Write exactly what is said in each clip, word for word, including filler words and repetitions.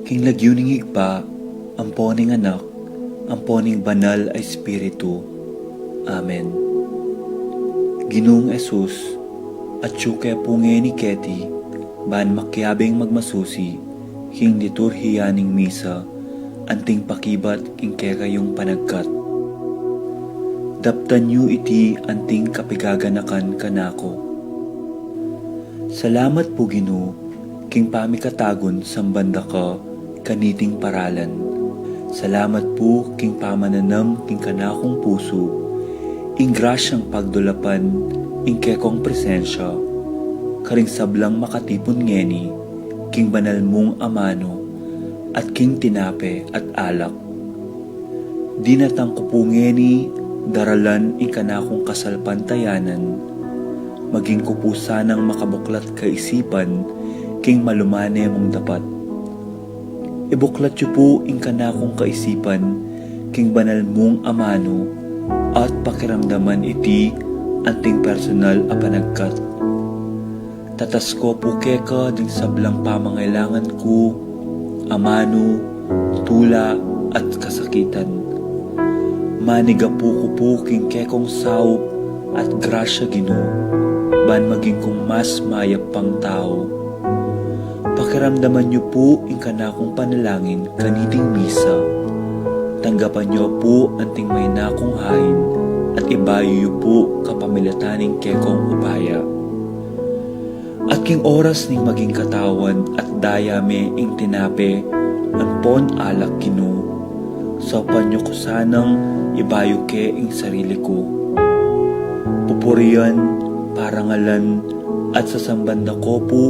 King lagyu ning Ibpa, ampo ning Anak, ampo ning Banal a Espiritu. Amen. Ginung Jesus, atyu ke pu ngeni keti, ban makiabing magmasusi king liturhiya ning misa, anting pakibat king kekayung panagkat. Daptan yu iti anting kapigaganakan kanaku. Salamat pu, Ginu, king pamikatagun samban da ka kaniting paralan. Salamat pu king pamananam king kanakung pusu, ing grasyang pagdulapan ing kekong presensya karing sablang makatipun ngeni king banal mung amanu at king tinape at alak. Dinatang ku pu ngeni daralan ing kanakung kasalpantayanan, maging ku pu sanang makabuklat kaisipan king malumane mung dapat. Ibuklat yu pu ing kanakung kaisipan king banal mung amanu at pakiramdaman iti anting personal a panagkat. Tatas ku pu keka ding sablang pamangailangan ku, amanu, tula, at kasakitan. Manigapu ku pu king kekong saup at grasya, Ginu, ban maging kung mas mayap pang tau. Pakiramdaman yu pu ing kanakung panalangin kaniting misa. Tanggapan yu pu anting maina kung hain at ibayu yu pu kapamilatan ning kekong upaya. At king oras ning maging katawan at daya me ing tinape ampon alak, Ginu, saupan yu ku sanang ibayu ke ing sarili ku. Pupurian, parangalan, at sasamban da ku pu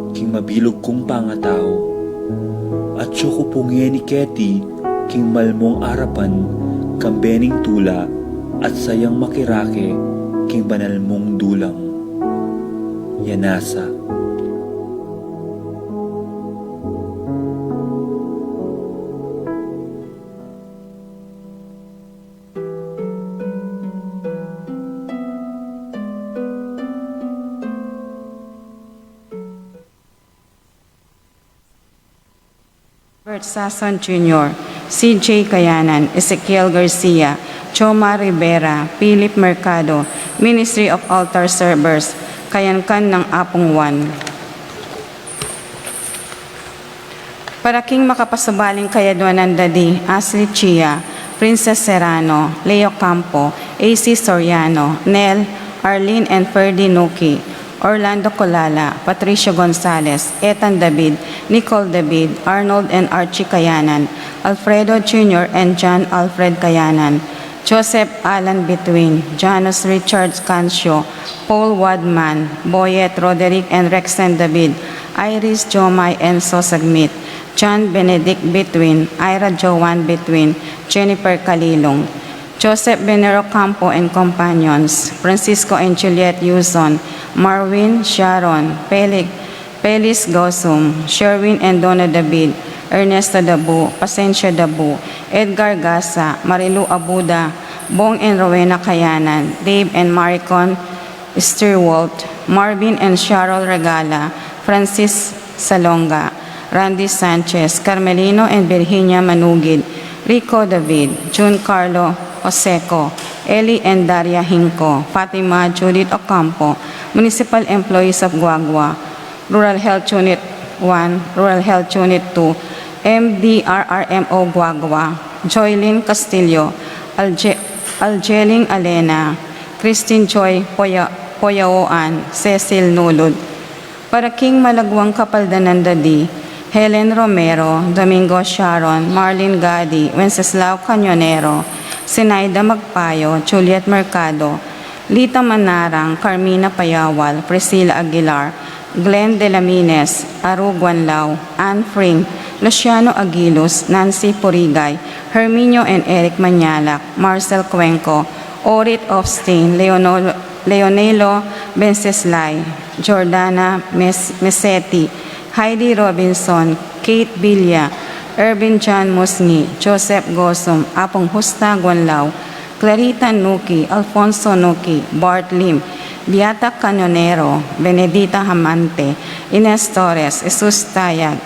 king mabilug kung pangatau. Atyu ku pu ngeni keti king malmung arapan, kambe ning tula at sayang makirake king banal mung dulang. Yanasa. Bert Sason Junior, C J Kayanan, Ezekiel Garcia, Joma Rivera, Philip Mercado, Ministry of Altar Servers, kayankan nang Apung Juan. Para king makapasubaling kayadwanan da di Ashley Chia, Princess Serrano, Leo Campo, A C Soriano, Nel, Arlene and Ferdy Nuki, Orlando Colala, Patricio Gonzalez, Ethan David, Nicole David, Arnold and Archie Kayanan, Alfredo Junior and John Alfred Kayanan, Joseph Alan Between, Janus Richard Cancio, Paul Wadman, Boyet Roderick and Rexen David, Iris Jomai and Sosagmit, John Benedict Between, Ira Joan Between, Jennifer Kalilong, Joseph Venero Campo and companions, Francisco and Juliet Yuson, Marwin, Sharon, Felix, Felis Gosum, Sherwin and Donna David, Ernesto Dabu, Pasencio Dabu, Edgar Gasa, Marilu Abuda, Bong and Rowena Kayanan, Dave and Maricon Stewart, Marvin and Cheryl Regala, Francis Salonga, Randy Sanchez, Carmelino and Virginia Manugid, Rico David, June Carlo Oseco, Eli and Daria Hinco, Fatima Judith Ocampo, Municipal Employees of Guagua, Rural Health Unit one, Rural Health Unit two, M D R R M O Guagua, Joylin Castillo, Alje-, Aljeling Alena, Christine Joy Poya-, Poyaoan, Cecil Nulud. Para king malagwang kapaldanan da di Helen Romero, Domingo Sharon, Marlene Gadi, Wenceslao Cañonero, Sinaida Magpayo, Juliet Mercado, Lita Manarang, Carmina Payawal, Priscilla Aguilar, Glenn Delamines, Aru Guanlao, Anne Fring, Luciano Aguilus, Nancy Purigay, Herminio and Eric Mañalac, Marcel Cuenco, Orit Ofstain, Leonol-, Leonelo Benceslay, Jordana Mes-, Meseti, Heidi Robinson, Kate Villa, Ervin John Musngi, Joseph Gosum, Apung Justa Guanlao, Clarita Nuki, Alfonso Nuki, Bart Lim, Beata Canonero, Benedita Amante, Ines Torres, Jesus Tayag,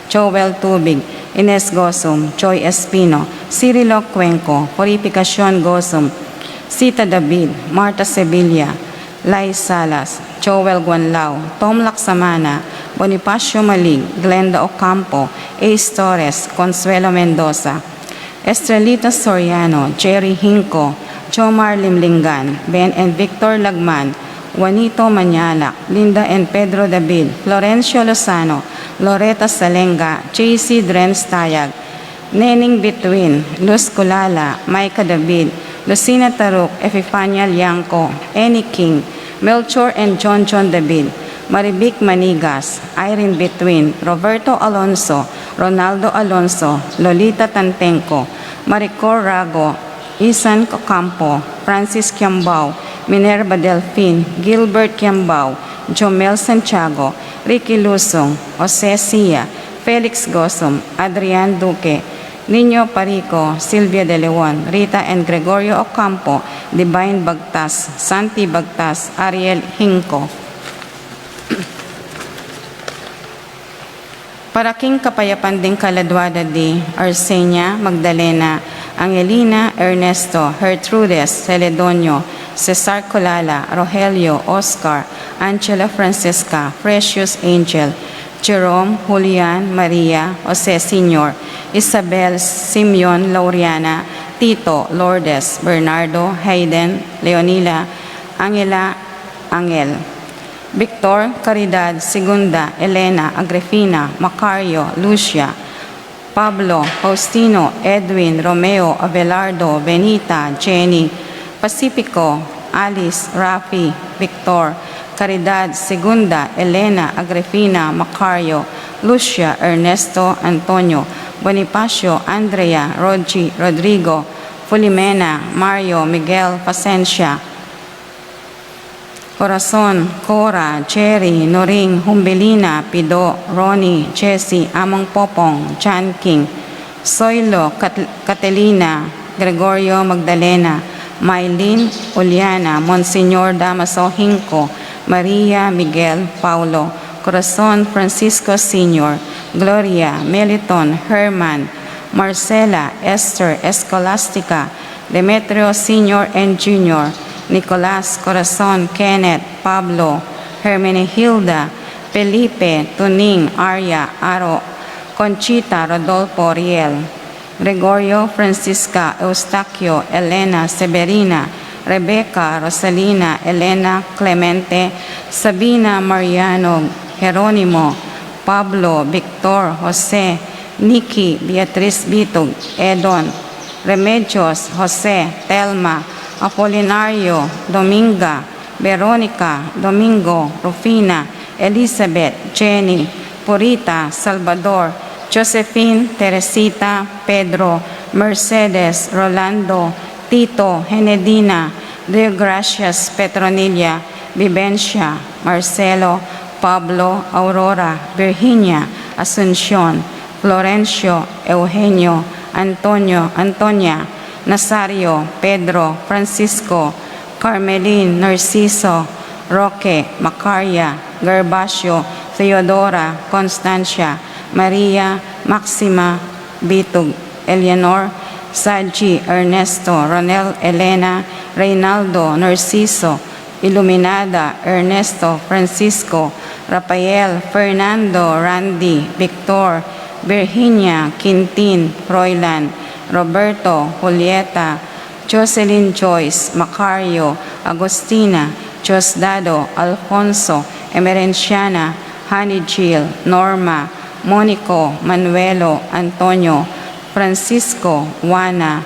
Joel Tubig, Ines Gozum, Joy Espino, Cirilo Cuenco, Purificacion Gozum, Sita David, Martha Sevilla, Lai Salas, Joel Guanlao, Tom Laksamana, Bonifacio Malig, Glenda Ocampo, Ace Torres, Consuelo Mendoza, Estrelita Soriano, Jerry Hinco, Jomar Limlingan, Ben and Victor Lagman, Juanito Mañalac, Linda and Pedro David, Florencio Lozano, Loreta Salenga, J C Drenz Tayag, Nening Bituin, Luz Culala, Micah David, Lucina Taruc, Epifania Liangco, Annie King, Melchor and John John David, Marivic Manigas, Irene Bituin, Roberto Alonso, Ronaldo Alonso, Lolita Tantenco, Maricor Rago, Isan Ocampo, Francis Kiambao, Minerva Delfin, Gilbert Kiambao, Jomel Santiago, Ricky Lusong, Jose Sia, Felix Gozum, Adrian Duque, Nino Parico, Silvia De Leon, Rita and Gregorio Ocampo, Divine Bagtas, Santi Bagtas, Ariel Hinco. Para king kapayapan ding kaladua da di Arsenia, Magdalena, Angelina, Ernesto, Gertrudes, Celedonio, Cesar Colala, Rogelio, Oscar, Angela, Francisca, Precious, Angel, Jerome, Julian, Maria, Jose Senior, Isabel, Simeon, Lauriana, Tito, Lourdes, Bernardo, Hayden, Leonila, Angela, Angel, Victor, Caridad, Segunda, Elena, Agrifina, Macario, Lucia, Pablo, Faustino, Edwin, Romeo, Abelardo, Benita, Jenny, Pacifico, Alice, Rafi, Victor, Caridad, Segunda, Elena, Agrifina, Macario, Lucia, Ernesto, Antonio, Bonifacio, Andrea, Rodgy, Rodrigo, Fulimena, Mario, Miguel, Pasencia, Corazon, Cora, Jerry, Noring, Humbelina, Pido, Ronnie, Jessie, Among Popong, John King, Soilo, Cat-, Catalina, Gregorio, Magdalena, Mylene, Juliana, Monsignor Damaso Hinco, Maria, Miguel, Paulo, Corazon, Francisco Senior, Gloria, Meliton, Herman, Marcela, Esther, Escolastica, Demetrio Senior and Junior, Nicolas, Corazon, Kenneth, Pablo, Hermenegilda, Felipe, Tuning, Aria, Aro, Conchita, Rodolfo, Riel, Gregorio, Francisca, Eustaquio, Elena, Severina, Rebecca, Rosalina, Elena, Clemente, Sabina, Mariano, Jeronimo, Pablo, Victor, Jose, Nikki, Beatriz, Bitug, Edon, Remedios, Jose, Telma, Apolinario, Dominga, Veronica, Domingo, Rufina, Elizabeth, Jenny, Purita, Salvador, Josephine, Teresita, Pedro, Mercedes, Rolando, Tito, Henedina, Deogracias, Petronilla, Vivencia, Marcelo, Pablo, Aurora, Virginia, Asuncion, Florencio, Eugenio, Antonio, Antonia, Nazario, Pedro, Francisco, Carmelin, Narciso, Roque, Macaria, Gervasio, Theodora, Constancia, Maria, Maxima, Bitug, Eleanor, Saji, Ernesto, Ronel, Elena, Reynaldo, Narciso, Iluminada, Ernesto, Francisco, Rafael, Fernando, Randy, Victor, Virginia, Quintin, Froilan, Roberto, Julieta, Jocelyn, Joyce, Macario, Agustina, Diosdado, Alfonso, Emerenciana, Honey Jill, Norma, Monico, Manuelo, Antonio, Francisco, Juana,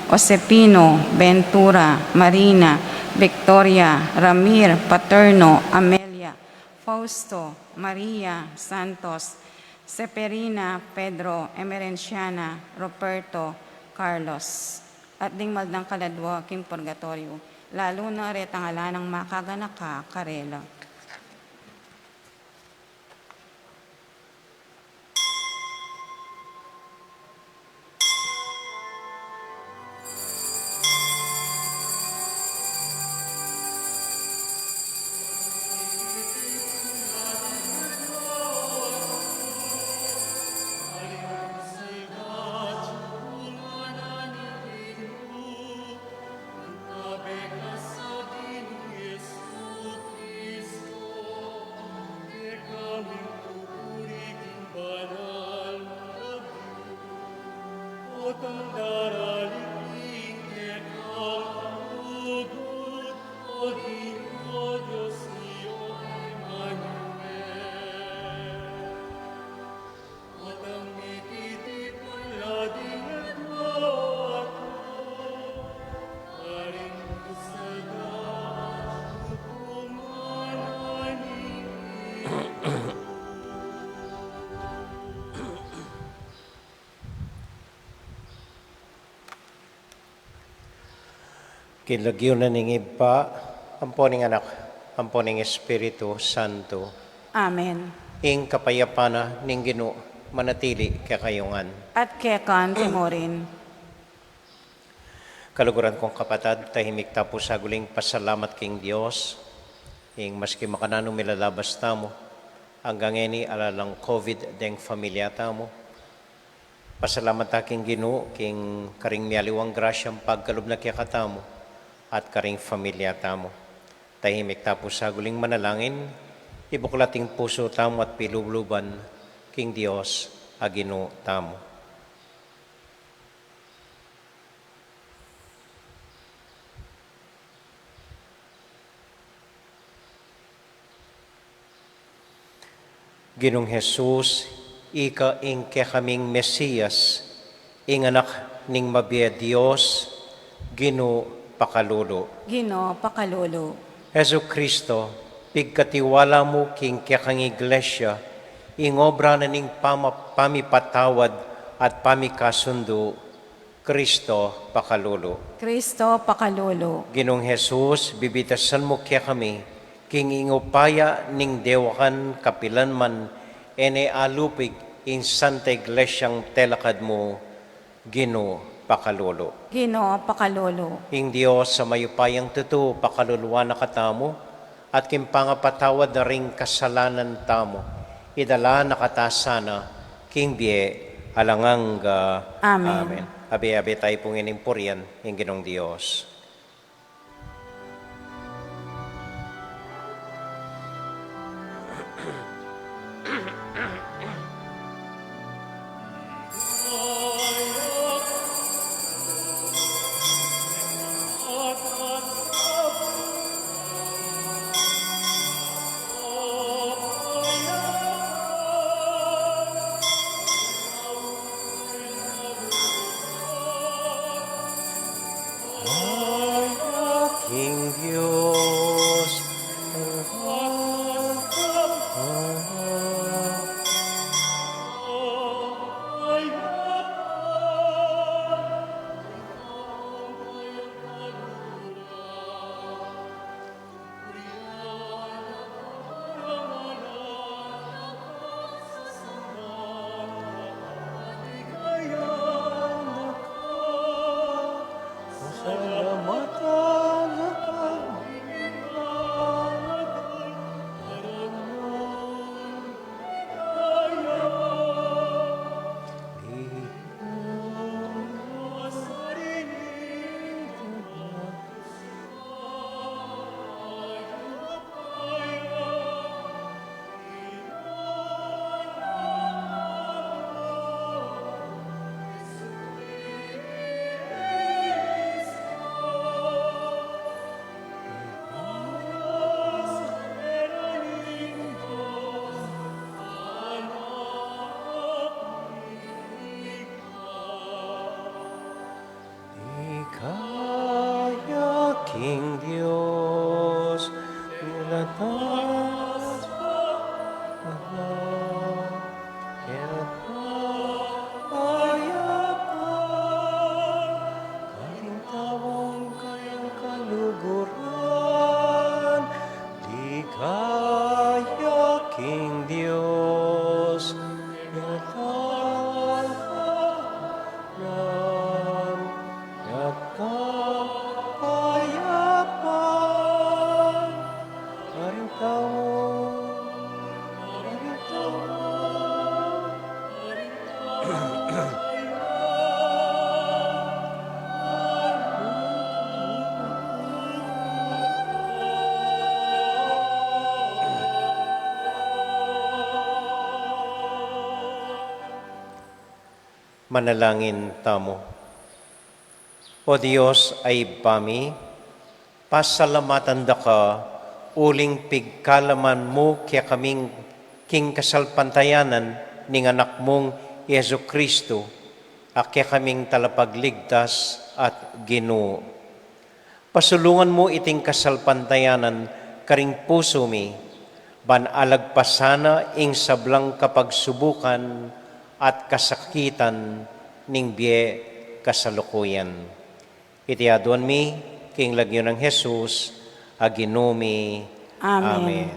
Josepino, Ventura, Marina, Victoria, Ramir, Paterno, Amelia, Fausto, Maria, Santos, Seferina, Pedro, Emerenciana, Ruperto, Carlos. At ding maldang kaladua king purgatoryo, lalu na retang ala nang makaganaka karela. King lagyu na ning Ibpa, ampo ning Anak, ampo ning Espiritu Santo. Amen. Ing kapayapan na ning Ginu manatili kekayu ngan. At keka naman murin. Kaluguran kung kapatad, tahimik ta pu saguling pasalamat king Dios, ing maski makananu milalabas tamu, anggang ngeni ala lang COVID deng familia tamu. Pasalamat ta king Ginu, king karing mialiwang grasyang pagkalub na kekatamu at karing familia tamu. Tahimik ta pu saguling manalangin, ibuklat ing pusu tamu at pilubluban king Dios a Ginu tamu. Ginung Jesus, ika ing kekaming Mesias, ing Anak ning mabie Dios, Ginu pakalulu. Ginu pakalulu. Jesucristo, pigkatiwala mu king kekang Iglesia, ing obra na ning pama-, pamipatawad at pamikasundu, Cristo pakalulu. Cristo pakalulu. Ginung Jesus, bibitasan mu kekami, king ing upaya ning dewakan kapilan man, e ne alupig ing Santa Iglesiang telakad mu, Ginu pakalulu. Ginu pakalulu. Ing Dios a mayupayang tutu, pakaluluan na katamu, at king pangapatawad na ring kasalanan tamu, idala na kata sana king bie alang angga. Amen. Amen. Abe-abe tayu pung inimpurian ing Ginung Dios. King Dios. Kaya king Dios, ilatas pa, aha, kaya kapayapan, karing taung kayang kaluguran, ligaya king Dios, ilatas pa, Ram, nagkapayapan, karing tau, karing tau, karing tau. Manalangin tamu. O Dios a Ibpa mi, pasalamatan da ka uling pigkalaman mu kekami king kasalpantayanan ning Anak mung i Jesucristo, a kekaming Talapagligtas at Ginu. Pasulungan mu iting kasalpantayanan karing pusu mi, ban alagpasan na ing sablang kapagsubukan at kasakitan ning bie kasalukuyan. Iti aduan mi King lagyu nang Jesus a Ginu mi. Amen. Amen.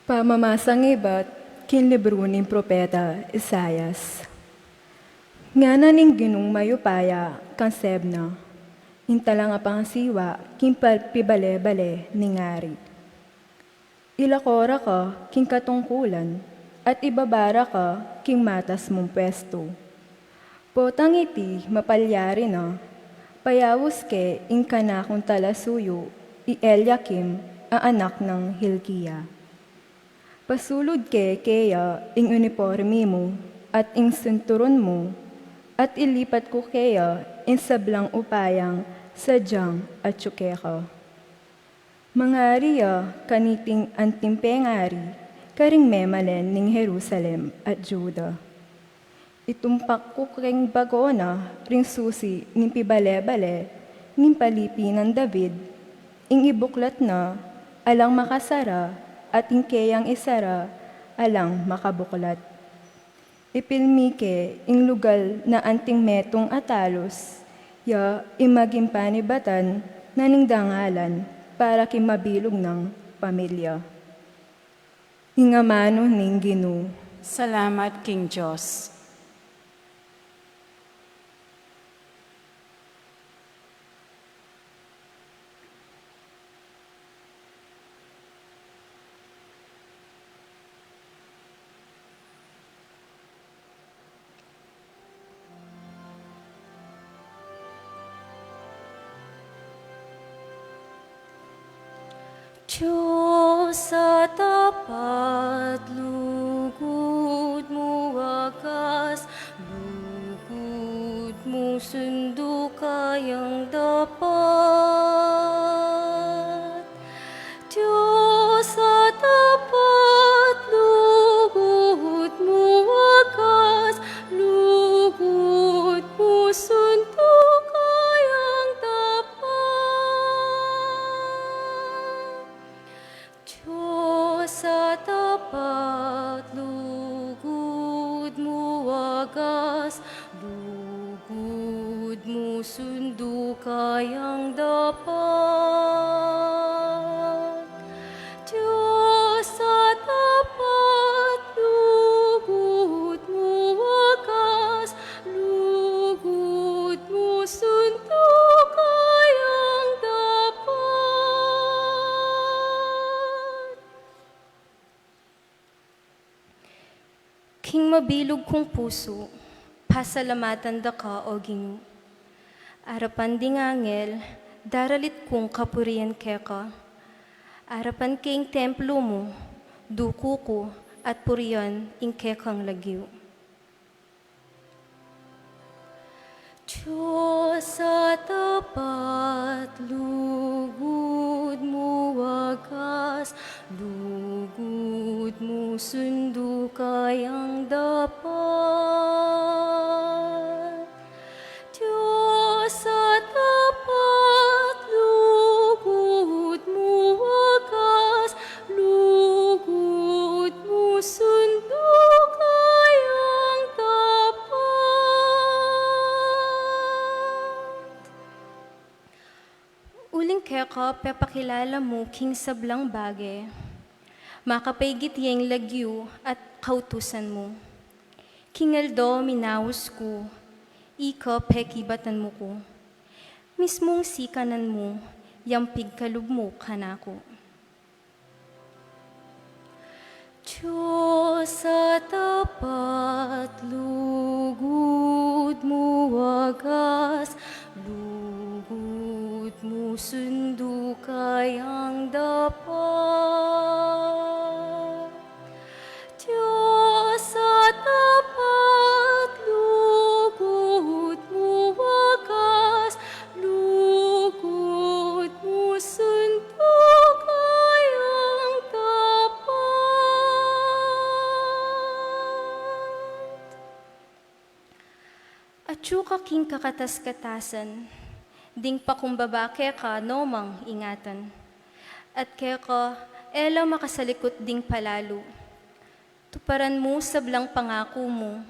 Pamamasang ibat king libru ning propeta Isaias. Ngana ning Ginung mayupaya kang Sebna, ing talangapangasiwa king pa-, pibale-bale ning ari. Ilako ra ka king katungkulan, at ibaba ra ka king matas mung pwestu. Potang iti mapalyari na, payaus ke ing kanakung talasuyu, i Eliakim a anak nang Hilkia. Pasulud ke keya ing unipormi mu, at ing sinturun mu, at ilipat ku keya ing sablang upayang sadyang atyu keka. Mangari ya kaniting anting pengari karing memalen ning Jerusalem at Juda. Itumpak ku keng bagona ring susi ning pibale-bale ning palipi nang David, ing ibuklat na alang makasara, at ing keyang isara alang makabuklat. Ipilmi ke ing lugal na anting metung a talus, ya ing maging panibatan na ning dangalan para king mabilug nang pamilya. Ing amanu ning Ginu. Salamat king Dios. Dios a tapat, lugud mu wagas, lugud mu sundukayang dapat. Dios a tapat, lugud mu wagas, lugud mu sundukayang dapat. Dios a tapat, lugud mu wagas, lugud mu sundukayang dapat. Dios a tapat, lugud mu wagas, lugud mu sundukayang dapat. King mabilug kung pusu, pasalamatan da ka, O Ginu. Arapan ding angel, daralit kung kapurian keka. Arapan ke ing templu mu, duku ku at purian ing kekang lagyu. Dios a tapat, lugud mu wagas, lugud mu sundukayang dapat. Dios a tapat, lugud mu wagas, lugud mu sundukayang dapat. Uling keka pepakilala mu king sablang bage, makapaigit ya ing lagyu at kautusan mu. King aldo minaus ku, ika pekibatan mu ku. Mismung sikanan mu yang pigkalub mu kanaku. Dios a tapat, lugud mu wagas, lugud mu sundukayang dapat. Dios a tapat, lugud mu wagas, lugud mu sundukayang dapat. Atyu ka king kakatas-katasan, ding pakumbaba keka no mang ingatan. At keka e la makasalikut ding palalu. Tuparan mu sablang pangaku mu,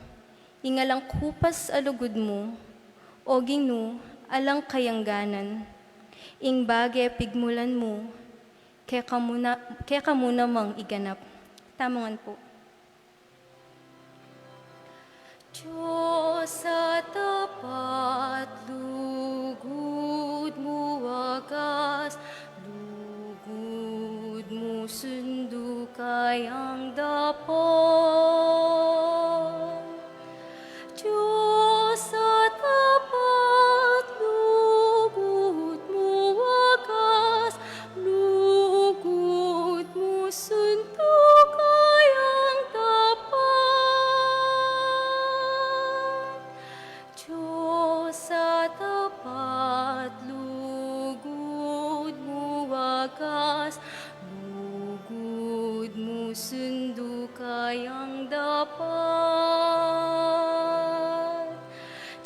ing alang kupas a lugud mu, O Ginu, alang kayangganan. Ing bage pigmulan mu, keka mu na, keka mu namang iganap. Tamu ngan pu. Dios a tapat, lugud mu wagas, lugud mu sundu kayang dapat. Dios a tapat, lugud mu wagas, lugud mu sundu kayang dapat. Dios a tapat, lugud mu wagas, lugud mu sundu kayang dapat.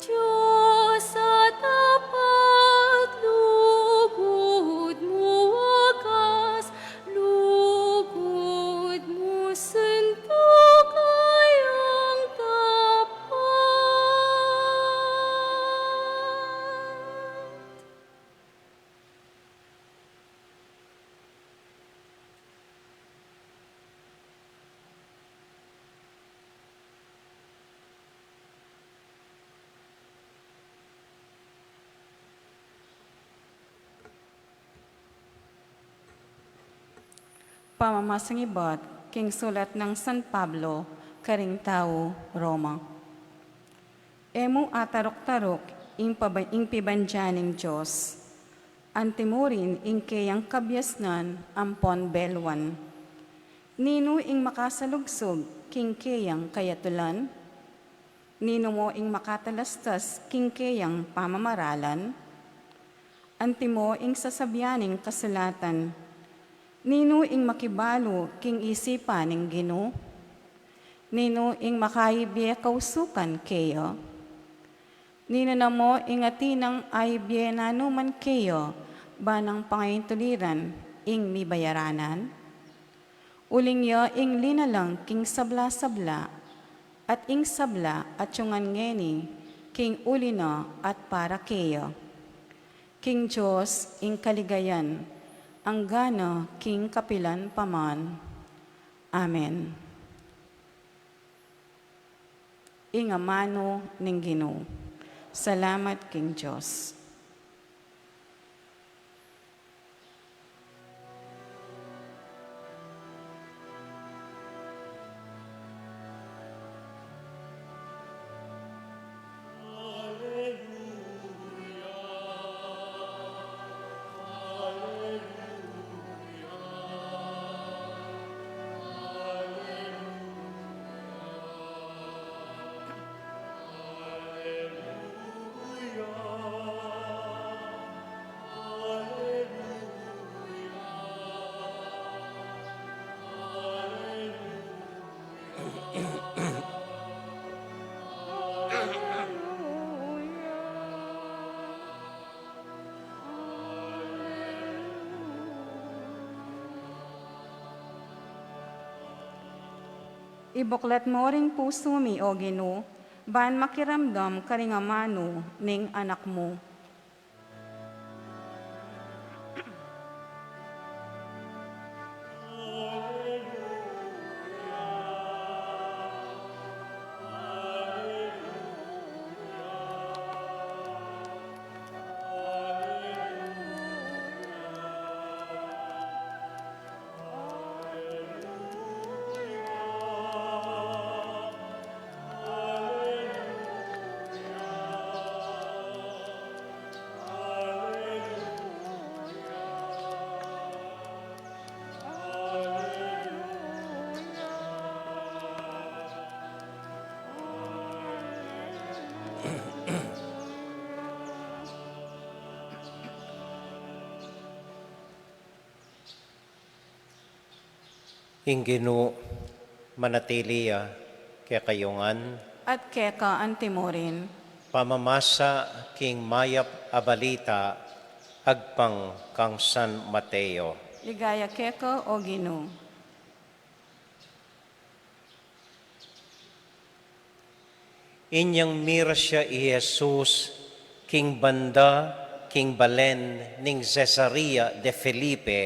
Dios a tapat, lugud mu wagas, lugud mu sundu kayang dapat. Pamamasang ibat king sulat nang San Pablo karing tau Roma. E mu ataruk-taruk ing paba-, ing pibandian ning Dios. Anti mu rin ing keyang kabiasnan ampon beluan. Ninu ing makasalugsug king keyang kayatulan? Ninu mu ing makatalastas king keyang pamamaralan? Antimo ing sasabian ning kasulatan, "Ninu ing makibalu king isipan ning Ginu? Ninu ing makaibie kausukan keya? Ninu na mu ing atin nang aibie nanu man keya, ba nang pangaintuliran ing mibayaranan?" Uling ya ing linalang king sabla-sabla, at ing sabla atiu ngan ngeni king uli na at para keya. King Dios ing kaligayan, anggana king kapilan pa man. Amen. Ing amanu ning Ginu. Salamat king Dios. Ibuklat mu ring pusu mi, O Ginu, ban makiramdam karing amanu ning Anak mu. Ing Ginu manatili ya kekayu ngan. At keka anti mu rin. Pamamasa king mayap a balita agpang kang San Mateo. Ligaya keka, o Ginu. Inyang miras ya i Jesus king banda king balen ning Cesarea de Felipe,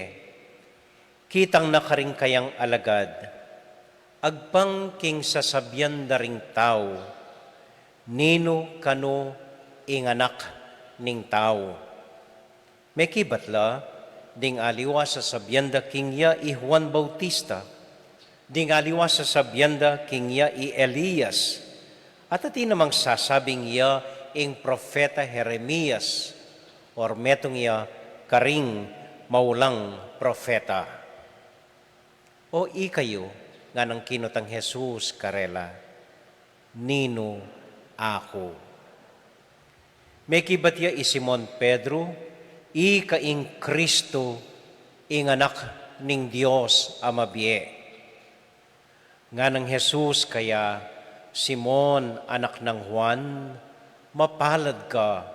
kitang na karing kayang alagad, agpang king sasabian da ring tau, "Ninu kanu ing Anak ning Tau?" Mekibat la, ding aliwa sasabian da king ya i Juan Bautista, ding aliwa sasabian da king ya i Elias, at atin namang sasabing ya ing propeta Jeremias, or metung ya karing maulang propeta. "O ikayu," nganang kinutang Jesus karela, "ninu aku?" Mekibat ya i Simon Pedro, "Ika ing Kristo, ing Anak ning Dios a mabie." Nganang Jesus kaya, "Simon, anak nang Juan, mapalad ka,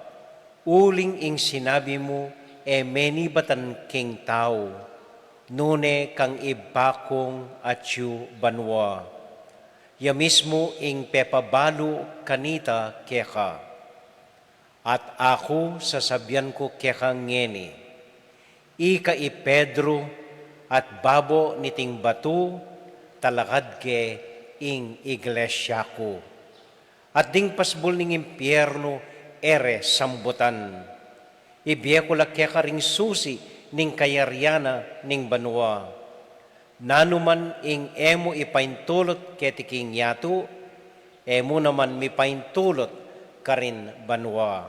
uling ing sinabi mu e menibatan king tau, nune kang Ibpa kung atyu banua. Ya mismu ing pepabalu kanita keka. At aku sasabian ku keka ngeni, ika i Pedro, at babo niting batu, talakad ke ing iglesia ku. At ding pasbul ning impiernu e re sambutan. Ibie ku la keka ring susi ning kayarian na ning banua. Nanu man ing e mu ipaintulut keti king yatu, e mu naman mipaintulut karin banua.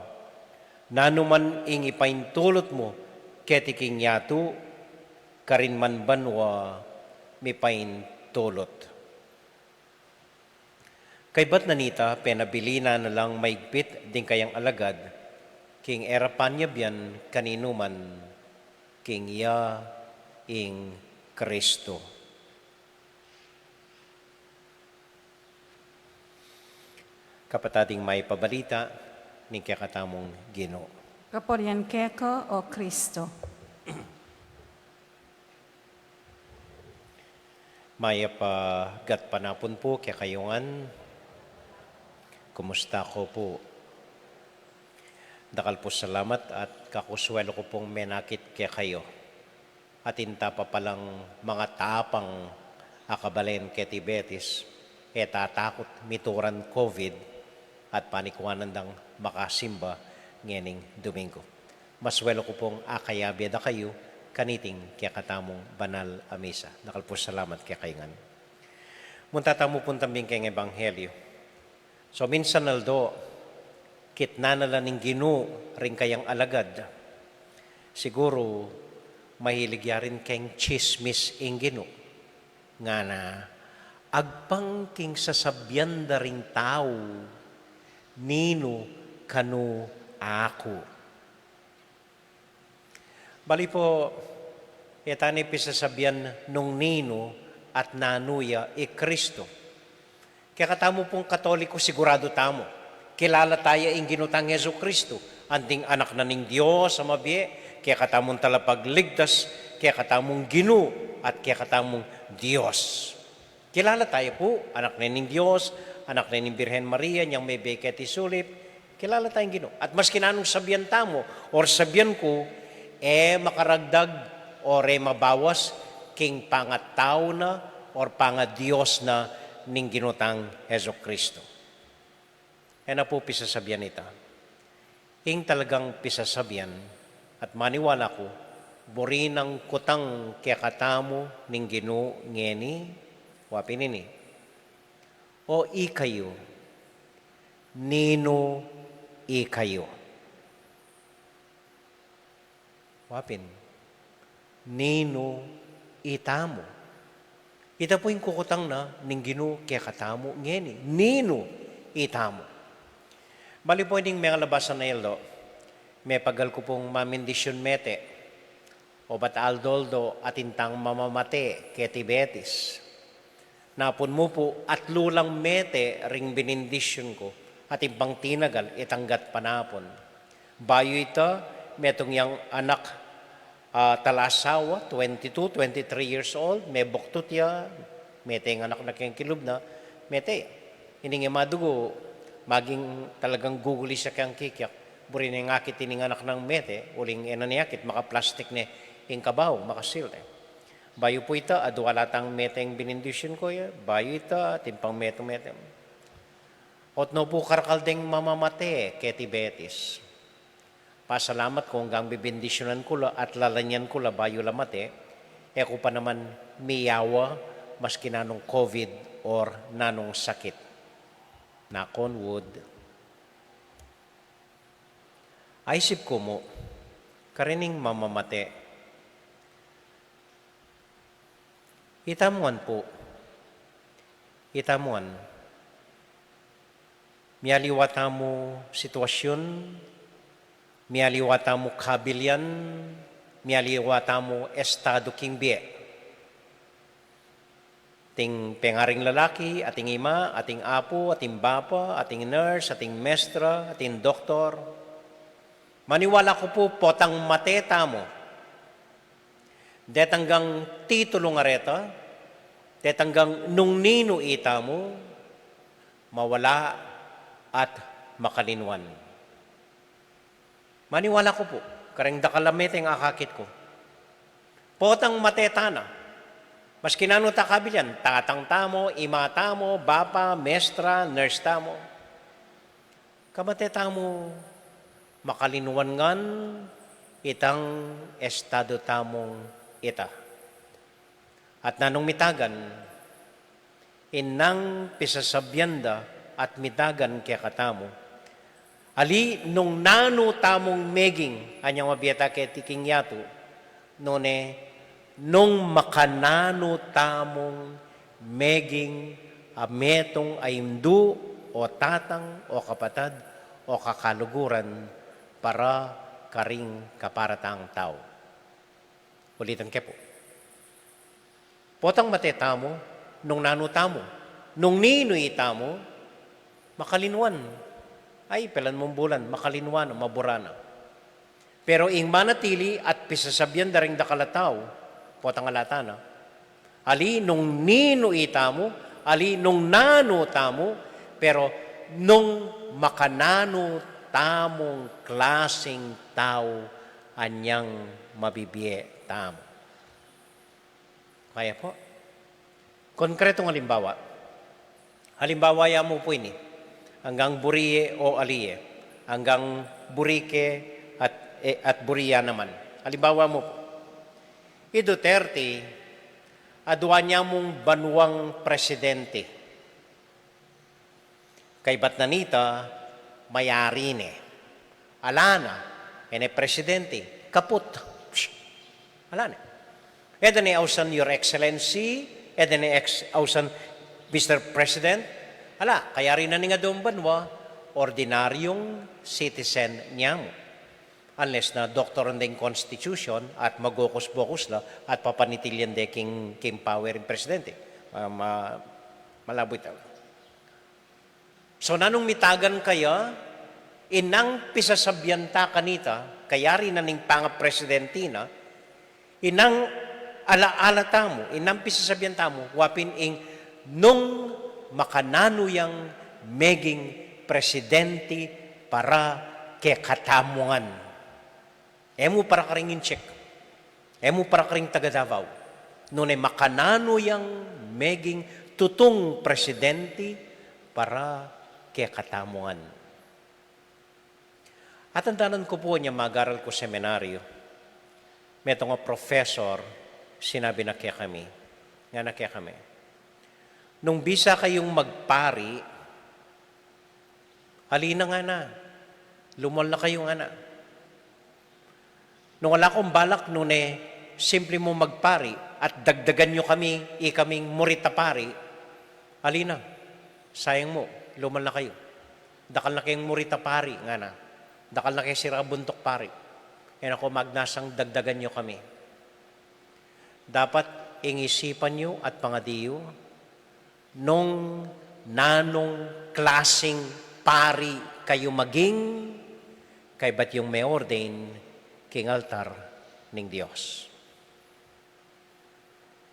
Nanu man ing ipaintulut mu keti king yatu, karin man banua mipaintulut." Kaybat na nita, penabilin na lang maigpit ding kayang alagad, king e ra panyabian kaninu man king ya ing Kristo. Kapatad, ing mayap a balita ning kekatamung Ginu. Kapurian keka, o Kristo. Mayap a gatpanapun pu kekayu ngan. Kumusta ko pu? Dakal pu salamat at kakuswelu ku pung menakit kekayu. Atin ta pa palang mangatapang a kabalen keti Betis, e tatakut mituran COVID at panikuanan dang makasimba ngening Domingo. Maswelu ku pung akayabe da kayu kaniting kekatamung banal a misa. Dakal pu salamat kekayu ngan. Munta tamu pung tambing keng Ebanghelyo. So, minsan aldo, kitnan na la ning Ginu ring kayang alagad. Siguru, mahilig ya rin keng tsismis ing Ginu. Ngana, agpang king sasabian da ring tau, "Ninu kanu aku?" Bali pu, e ta ne pisasabian nung ninu at nanu ya i Kristo. Kekatamu pung Katoliko, siguradu tamu, kilala ta ya ing Ginu tang Jesucristo, anting Anak na ning Dios a mabie, kekatamung Talapagligtas, kekatamung Ginu, at kekatamung Dios. Kilala ta ya pu, Anak ne ning Dios, Anak ne ning Birhen Maria, inyang mebie keti sulip. Kilala ta ing Ginu. At maski nanung sabian tamu, or sabian ku, e makaragdag, or e mabawas, king pangatau na, or pangadios na, ning Ginu tang Jesucristo. E na pu pisasabian ita. Ing talagang pisasabian, at maniwala ku, buri nang kutang kekatamu ning Ginu ngeni, wa pin ini. O ikayu, ninu ikayu? Wa pin, ninu itamu? Ita pu ing kukutang na ning Ginu kekatamu ngeni, ninu itamu? Bali pu, ining mengalabas a aldo, mepagal ku pung mamindisyun mete, obat aldo-aldo atin tang mamamate keti Betis. Napun mu pu, atlu lang mete ring binindisyun ku, Atin pang tinagal, itang gatpanapun. Bayu ita, metung yang anak, ah, talasawa, twenty-two, twenty-three years old, mebuktut ya, mete ing anak na keng kilub na, mete. Ining e madugu, maging talagang gugulis ya keng kikyak. Buri neng akit ining anak nang mete, uling e na ne akit, makaplastik ne ing kabaw, makasil ne. Bayu pu ita, adua la tang meteng binindisyon ku ya, bayu ita, atin pang metung mete. Ot no pu karakal deng mamamate keti Betis. Pasalamat ku anggang bibindisyonan ku la at lalanyan ku la bayu la mate, e ku pa naman miyawa maski nanung COVID or nanung sakit. Knock on wood. Aisip ku mu, karening mamamate. Itamu ngan pu. Itamu ngan. Mialiwa tamu sitwasyun, mialiwa tamu kabilyan, mialiwa tamu estadu king bie. Ating pengaring lalaki, ating ima, ating apu, ating bapa, ating nurse, ating mestra, ating doktor. Maniwala ku pu potang mate tamu, detang gang titulu ngareta, detang gang nung ninu itamu, mawala at makalinuan. Maniwala ku pu, kareng dakal a meteng akakit ku. Potang mate tana. Maski nanu ta kabilyan, tatang tamu, ima tamu, bapa, mestra, nurse tamu. Kamate tamu, makalinuan ngan itang estadu tamung ita. At nanung mitagan, inang pisasabyan da at mitagan kekatamu. Ali nung nanu tamung meging, anyang mabie ta keti king yatu, nune nung makananu tamung meging a metung a indu o tatang o kapatad o kakaluguran para karing kaparatang tau. Ulitan ke pu. Potang mate tamu, nung nanu tamu, nung ninu itamu, makalinuan. Ay, pelan mung bulan, makalinuan, mabura na. Pero ing manatili at pisasabyan da ring dakal a tau, potang ala tana. Ali nung ninu itamu, ali nung nanu tamu, pero nung makananu tamung klasing tau anyang mabibie tamu. Kaya pu. Konkretong alimbawa. Alimbawa ya mu pu ini. Anggang buri ye o ali ye. Anggang buri ke at, e, at buri ya naman. Alimbawa mu pu. I Duterte, adua ne mung banuang presidente. Kaybat na nita, mayari ne. Ala na, e ne presidente, kaput. Ala ne. E da ne ausan Your Excellency, e da ne ex-, ausan Mister President. Ala, kayari na ning aduang banua, ordinaryung citizen ne mu. Unless na doktoran de ing Constitution at magokus-bokus la at papanitilyan de king, king power ing presidente. Ma-, ma-, malabo ita. So, nanung mitagan kaya, inang pisasabyan ta kanita, kayari na ning pangapresidente na, inang ala-ala tamu, inang pisasabyan tamu, wa pin ing nung makananu yang meging presidente para kekatamu ngan. E mu para karing Intsik. E mu para karing taga Davao. Nune makananu yang meging tutung presidente para kekatamu ngan. Atandanan ku pu anyang magaral ku seminaryo, metung a professor, sinabi na kekami, ngana kekami, nung bisa kayung magpari, ali na ngana, lumual na kayu ngana. Nung ala kung balak, nune simple mu magpari at dagdagan yu kami, ikaming murit a pari, ali na, sayang mu, lumual na kayu. Dakal na keng murit a pari, ngana. Dakal na keng sira buntuk pari. E na ku magnasang dagdagan yu kami. Dapat ing isipan yu at pangadi yu nung nanung klasing pari kayu maging, kaybat yung me-ordain king altar ning Dios.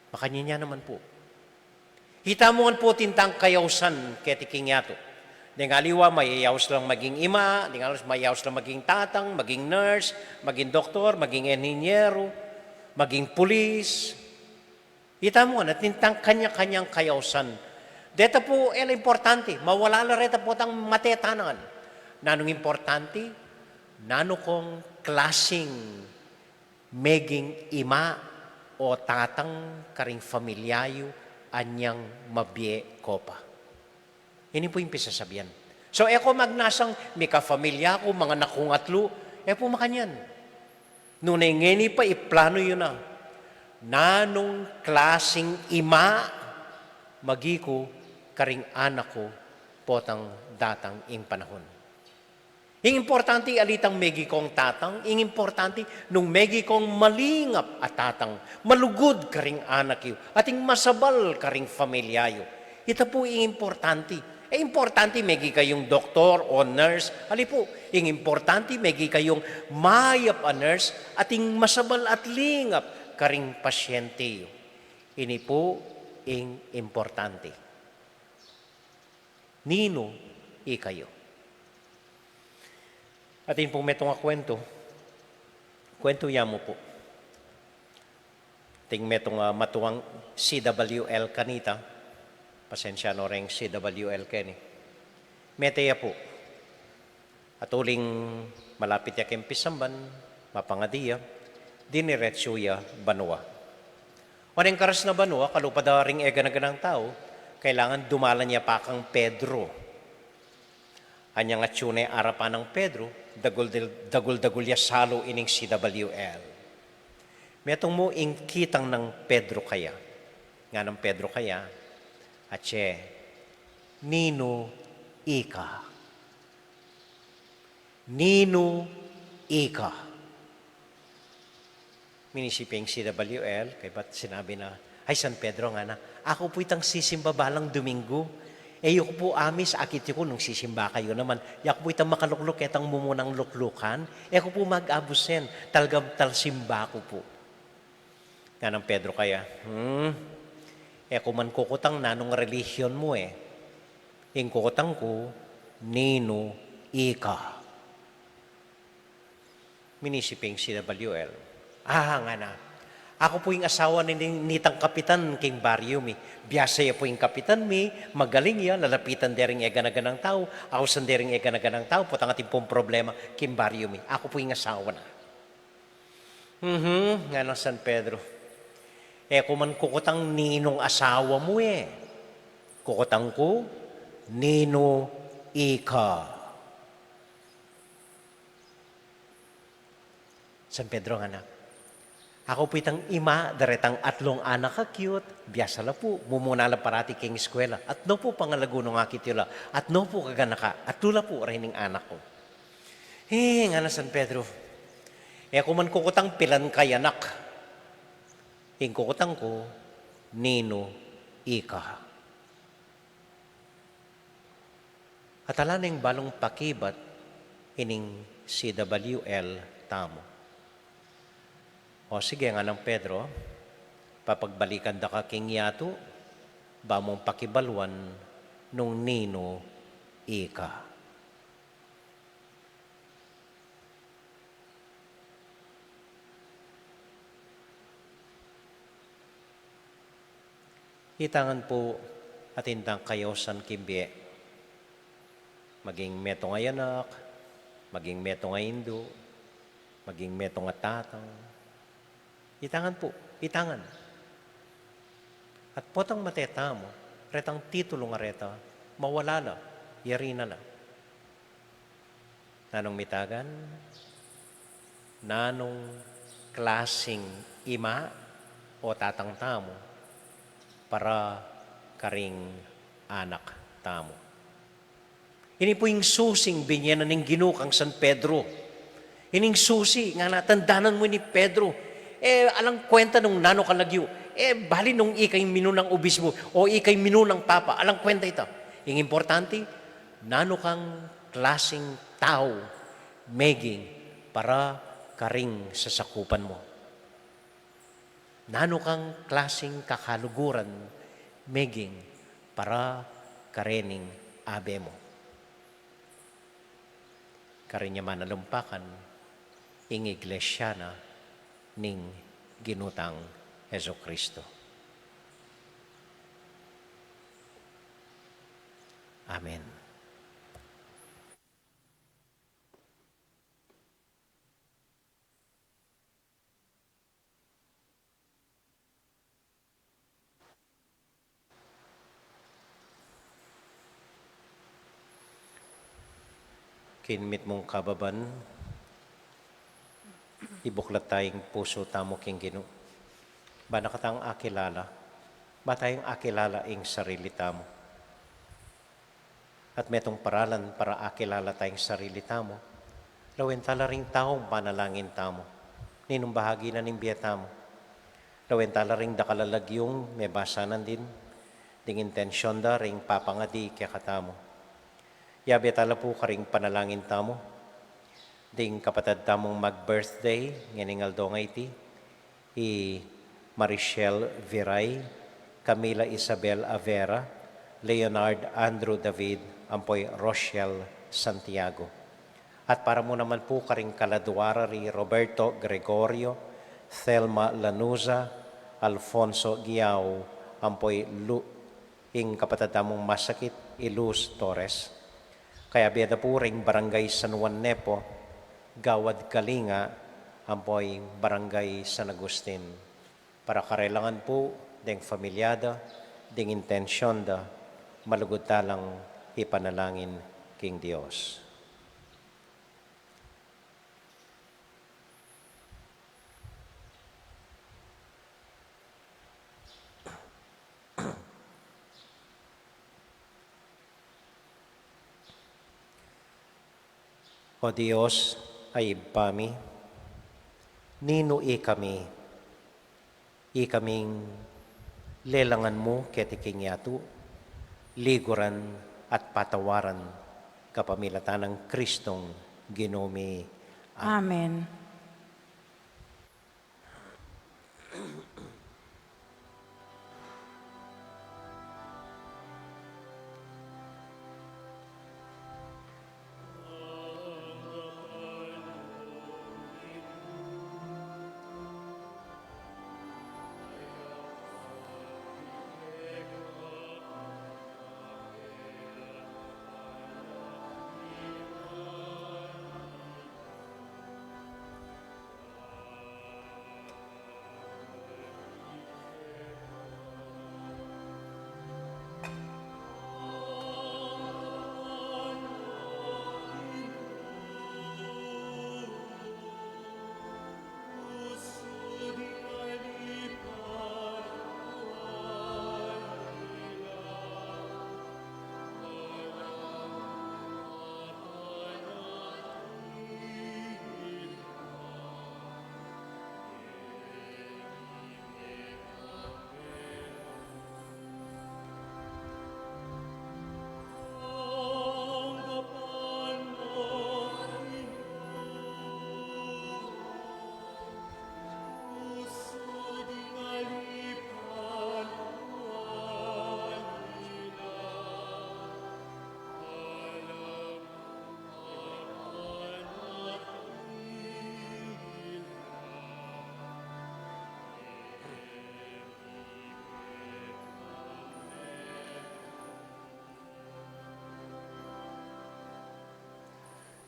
Makanyan ya naman pu. Ita mu ngan pu atin tang kayausan keti king yatu. Deng aliwa, mayayaus lang maging ima, deng aliwa, mayayaus lang maging tatang, maging nurse, maging doktor, maging enhinyero, maging pulis. Ita mu ngan, atin tang kanya-kanyang kayausan. Deta pu, e la importante, mawala la reta potang mate tana ngan. Nanung importante, nanu kong klasing meging ima o tatang karing familia yu anyang mabie ko pa. Ini pu ing pisasabian. So, e ko magnasang mikapamilya ku, manganak kung atlu, e pu makanyan. Nune ngeni pa iplanu yu na, nanung klasing ima magi ku karing anak ku potang datang ing panahun. Ing importante, ali tang megi kong tatang, ing importante, nung megi kong malingap a tatang, malugud karing anak yu, ating masabal karing familia yu. Ita pu ing importante. E importante megi kayung doktor o nurse, ali pu, ing importante megi kayung mayap a nurse, ating masabal at lingap karing pasyente yu. Ini pu ing importante. Ninu ikayu? Atin pung metung a kuwentu. Kuwentu ya mu pu. Ating metung a matuang C W L kanita. Pasensya no reng C W L keni. Mete ya pu. At uling malapit ya king pisamban, mapangadi ya, diniretsu ya banua. Oneng karas na banua, kalupa da ring e gana-ganang tau, kailangan dumalan ya pa kang Pedro. Anyang atsu ne arapan nang Pedro, dagul-, dagul-dagul ya salu ining C W L. Metung mu ing kitang nang Pedro kaya. Nganang Pedro kaya, atse, "Ninu ika?" Ninu ika? Minisip ya ing C W L, kaybat sinabi na, "Ay, San Pedro," ngana, "aku pu itang sisimba balang Domingo. E yu ku pu amis, akit yu ku nung sisimba kayu naman. Yaku pu itang makalukluk ketang mumunang luklukan. E ku pu mag-abusen, talagang talsimba ku pu." Nganang Pedro kaya, "Hmm, e ku man kukutang nanung relihiyon mu e. Ing kukutang ku, ninu ika?" Minisip ing C W L. "Ah," ngana, "aku pu ing asawa ni, ni, nitang kapitan king baryu mi. Biasa ya pu ing kapitan mi, magaling ya, lalapitan de ring e gana-ganang tau, ausan de ring e gana-ganang tau, potang atin pung problema king baryu mi. Aku pu ing asawa na." "Mhm," nganang San Pedro. "E ku man kukutang ninung asawa mu e. Kukutang ku, ninu ika?" San Pedro ngana, "Aku pu itang ima daretang atlung anak a cute, biasa la pu, mumuna la parati king eskwela. Atnu pu pangalagu nung akit yu la, atnu pu kaganaka, atlu la pu reng anak ku." "Eh," ngana San Pedro, "e ku man kukutang pilan kang anak. Ing kukutang ku, ninu ika?" At ala neng balung pakibat ining C W L tamu. "O sige," nganang Pedro, "papagbalikan da ka king yatu, ba mung pakibaluan nung ninu ika." Ita ngan pu atin tang kayausan king bie. Maging metung a anak, maging metung a indu, maging metung a tatang. Ita ngan pu, ita ngan. At potang mate tamu, retang titulu a reta, mawala la, yari na la. Nanung mitagan? Nanung klasing ima o tatang tamu para karing anak tamu? Ini pu ing susing binie na ning Ginu kang San Pedro. Ining susi, ngana, tandanan mu ini, Pedro. E, alang kwenta nung nanu kang lagyu. E, bali nung ika ing minunang obispo o ika ing minunang papa, alang kwenta ita. Ing importante, Nanu kang klasing tau meging para karing sasakupan mu? Nanu kang klasing kakaluguran meging para karening abe mu? Karin ya manalumpakan ing Iglesia na ning Ginu tang Jesucristo. Amen. King mitmung kababan, ibuklat ta ing pusu tamu king Ginu. Ba na katang akilala, ba tayang akilala ing sarili tamu. At metung paralan para akilala ta ing sarili tamu, lawen ta la ring taung panalangin tamu, ninung bahagi na ning bie tamu. Lawen ta la ring dakal a lagyung mebasanan din, ding intensyun da ring papangadi kekatamu. Yabe ta la pu karing panalangin tamu, ding kapatad tamung mag-birthday ngening aldo a iti, i Marichelle Viray, Camila Isabel Avera, Leonard Andrew David, ampo i Rochelle Santiago. At para mu naman pu karing kaladua ra ri Roberto Gregorio, Thelma Lanuza, Alfonso Giao, ampo i Lu-, ing kapatad tamung masakit, i Luz Torres. Kayabe da pu ring Barangay San Juan Nepo, Gawad Kalinga, ampo i Barangay San Agustin. Para karelangan pu deng familia da, ding intensyun da, malugud ta lang ipanalangin king Dios. O Dios a Ibpa mi, ninu ikami, ikaming lelangan mu keti king yatu, liguran at patawaran kapamilatan nang Kristong Ginu mi. Amen. Amen.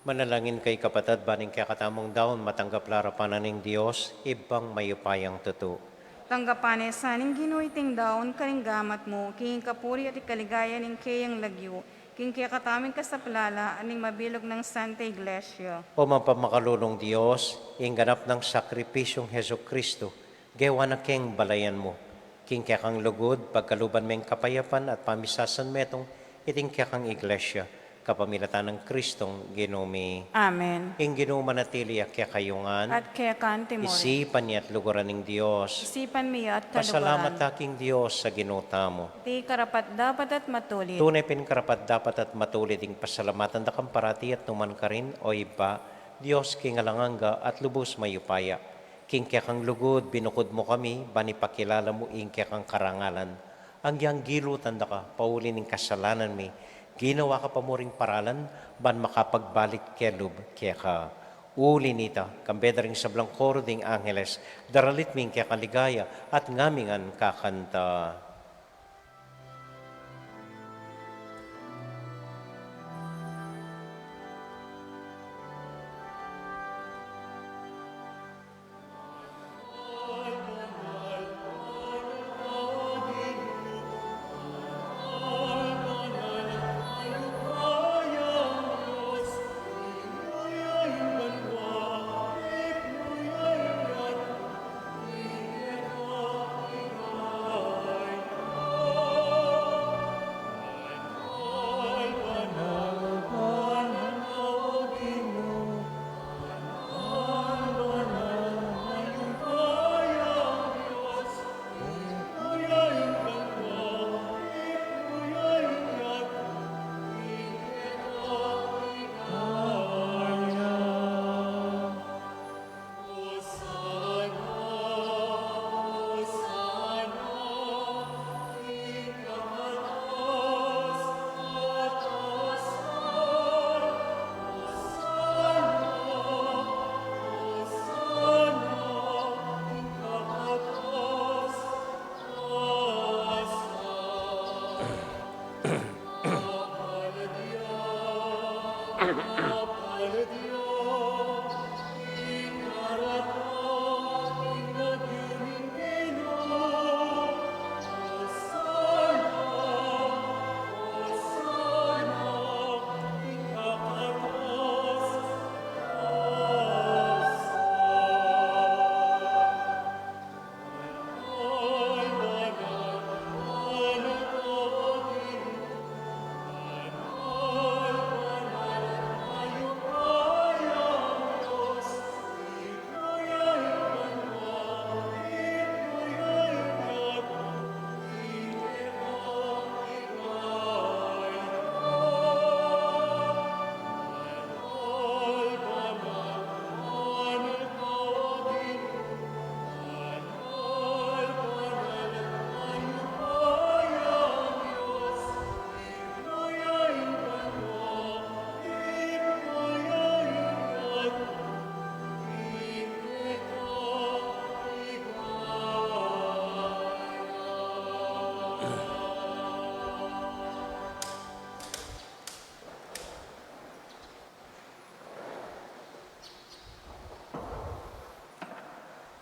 Manalangin kayu, kapatad, ban ing kekatamung daun matanggap la arapan na ning Dios, Ibpang mayupayang tutu. Tanggapan na sa ning Ginu iting daun karing gamat mu, king kapurian at kaligayan ning keyang lagyu, king kekatamung kasaplalan ning mabilug nang Santa Iglesia. O mapamakalulung Dios, ing ganap nang sakripisyung Jesucristo, gewa na keng balayan mu, king kekang lugud, pagkaluban meng kapayapan at pamisasanmetung iting kekang Iglesia, Kapamilatan nang Kristong Ginu mi. Amen. Ing Ginu manatili ya kekayu ngan. At keka naman. Isipan ye at luguran ing Dios. Isipan mi ya at kaluguran. Pasalamat ta king Dios a Ginu tamu. Iti karapat-dapat at matulid. Tune pin karapat-dapat at matulid ing pasalamatan da kang parati at nukarin man, O Ibpa, Dios king alang angga at lubus mayupaya. King kekang lugud binukud mu kami, ban ipakilala mu ing kekang karangalan. Agyang gilutan da ka, pauli ning kasalanan mi, ginawa ka pa muring paralan, ban makapagbalik kelub keka. Uli na nita, kambe da ring sablang koro ding angeles, daralit mi ing kekang ligaya, at ngami ngan kakanta.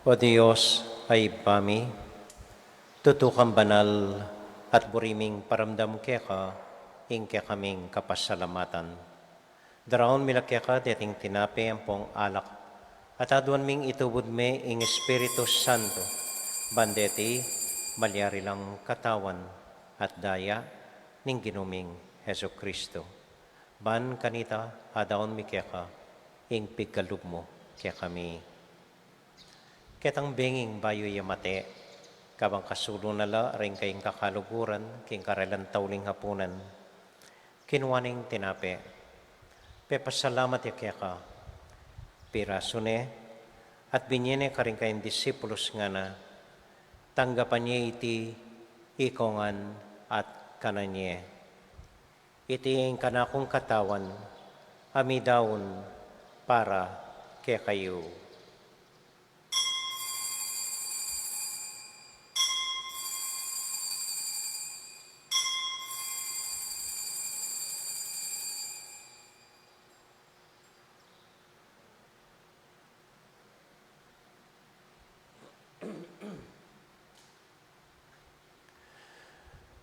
O Dios a Ibpa mi, tutu kang banal at buri ming paramdam keka ing kekaming kapasalamatan. Daraun mi la keka deting tinape ampong alak, at aduan ming itubud me ing Espiritu Santo, ban deti malyari lang katawan at daya ning Ginu ming Jesucristo. Ban kanita adaun mi keka ing pigkalub mu kekami. Ketang benging bayu ya mate, kabang kasulu na la ring kayang kakaluguran king karelang tauling hapunan, kinua neng tinape, pepasalamat ya keka, pirasu ne, at binye ne karing kayang disipulus, ngana, tanggapan ye iti ikongan at kanan ye. Iti ing kanakung katawan a midaun para kekayu.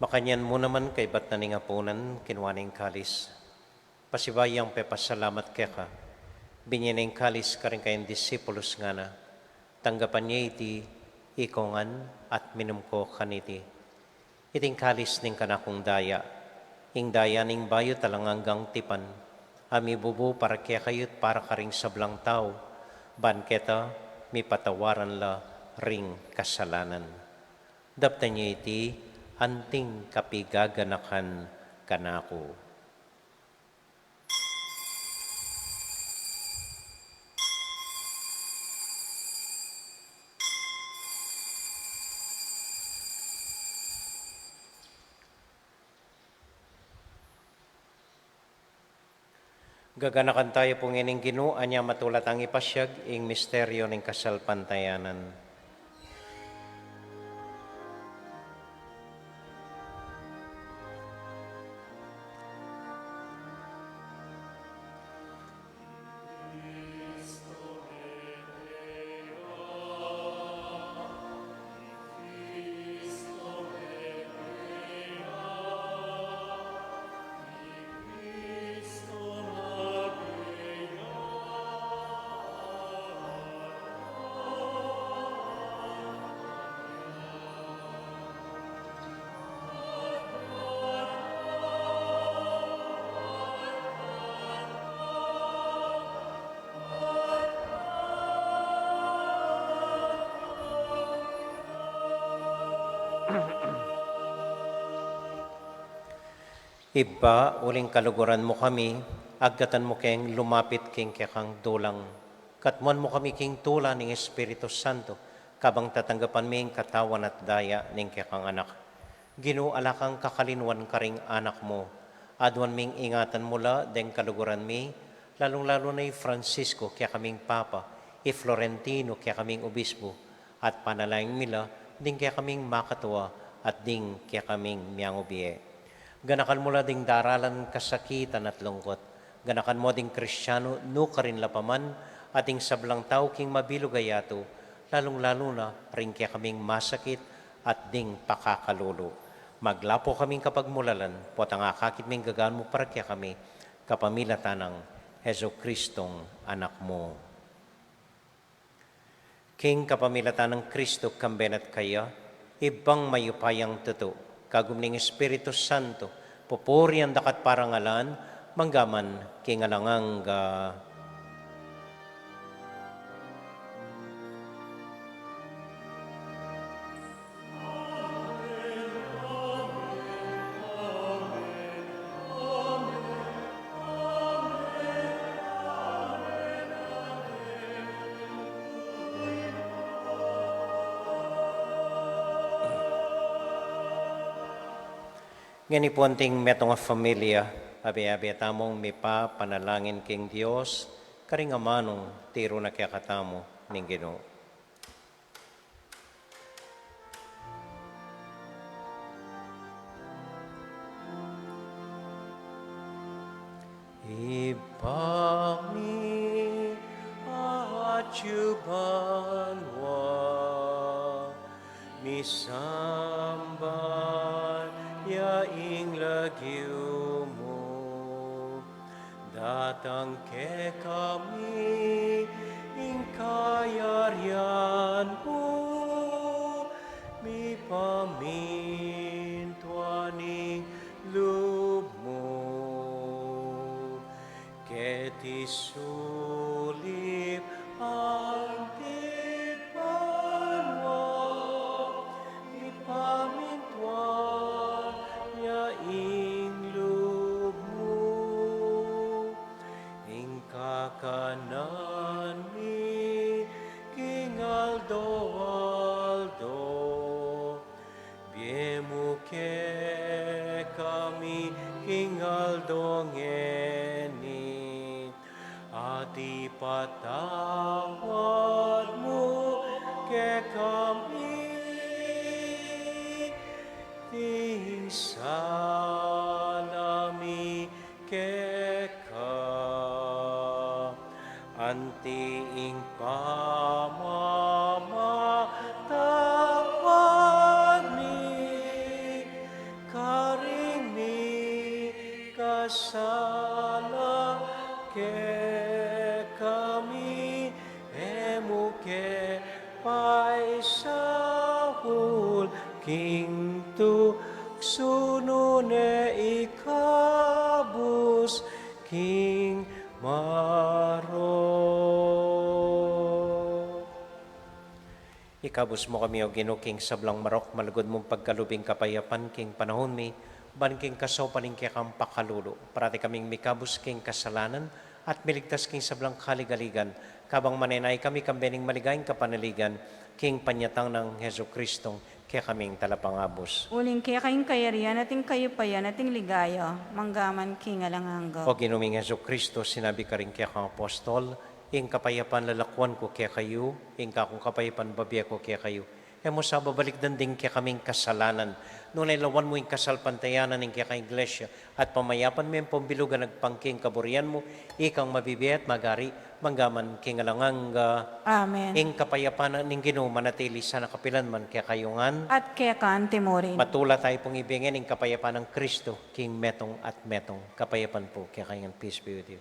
Makanyan mu naman kaybat na ning apunan, kinua ne ing kalis. Pasibayu yang pepasalamat keka, binye ne ing kalis karing kayang disipulus, ngana, tanggapan ye iti ikongan at minum ko kaniti. Iti ing kalis ning kanakung daya, Ing daya ning bayu at alang anggang tipan, a mibubu para kekayu't para karing sablang tau, ban keta mipatawaran la ring kasalanan. Daptan yu iti anting kapigaganakan kanaku. Gaganakan taya pu ngening Ginu, anya matula tang ipasiag ing misteryo ning kasalpantayanan. Ibpa, uling kaluguran mu kami, agkatan mu keng lumapit king kekang dulang. Katmuan mu kami king tula ning Espiritu Santo, kabang tatanggapan mi ing katawan at daya ning kekang Anak. Ginu, ala kang kakalinuan karing anak mu. Aduan ming ingatan mu la deng kaluguran mi, lalung-lalu na i Francisco, kekaming Papa, i Florentino, kekaming Obispo, at panalangin mi la ding kekaming makatua at ding kekaming miangubie. Ganakan mu la ding daralan kasakitan at lungkut. Ganakan mu ding Kristiano nukarin la pa man at ding sablang tau king mabilug a yatu, lalung-lalu na ring kekaming masakit at ding pakakalulu. Maglapu kaming kapagmulalan, potang akakit ming gagan mu para kekami, kapamilatan nang Jesucristong Anak mu. King kapamilatan nang Kristo, kambe na at kaya, Ibpang mayupayang tutu, kagum ning Espiritu Santo, pupurian da ka at parangalan, mangga man king alang angga. Ngeni pu anting metung a familia, abe-abe tamung mipapanalangin king Dios, karing amanung tiru na kekatamu ning Ginu. Ibpa mi, atyu banua, misamban ya ing lagyu mu. Datang kekami ing kayarian mu, mipamintuan ing lub mu. Keti sulip anti banua, mipamintuan ya ing lub mu. Ing kakanan mi king aldo-aldo, ibie mu kekami king aldo ngeni, at ipatawad mu kekami ding sala mi keka, anti ing pamamatawad mi karing mikasala kekami, e mu ke paisaul king tuksu, nune ika Ikabus mu kami, O Ginu, king sablang marok, malugud mung pagkalub ing kapayapan king panaun mi, ban king kasaupan ning kekang pakalulu, parati kaming mikabus king kasalanan, at miligtas king sablang kaligaligan, kabang manenaya kami kambe ning maligayang kapanaligan, king panyatang nang Jesucristong kekaming Talapangabus. Uling keka ing kayarian at ing kayupayan at ing ligaya, mangga man king alang angga. O Ginu ming Jesucristo, sinabi karing kekang apostol, ing kapayapan lalakuan ku kekayu, ing kakung kapayapan bibie ku kekayu. E mu sa babalikdan ding kekaming kasalanan, nune lawan mu ing kasalpantayanan ning kekang Iglesia, at pamayapan me ampong bilug a agpang king kaburian mu, ikang mabibie at magari, mangga man king alang angga. Amen. Ing kapayapan ning Ginu manatili sana kapilan man kekayu ngan. At keka anti mu rin. Matula tayu pung ibie ngan ing kapayapan nang Kristo, king metung at metung. Kapayapan pu kekayu ngan, peace be with you.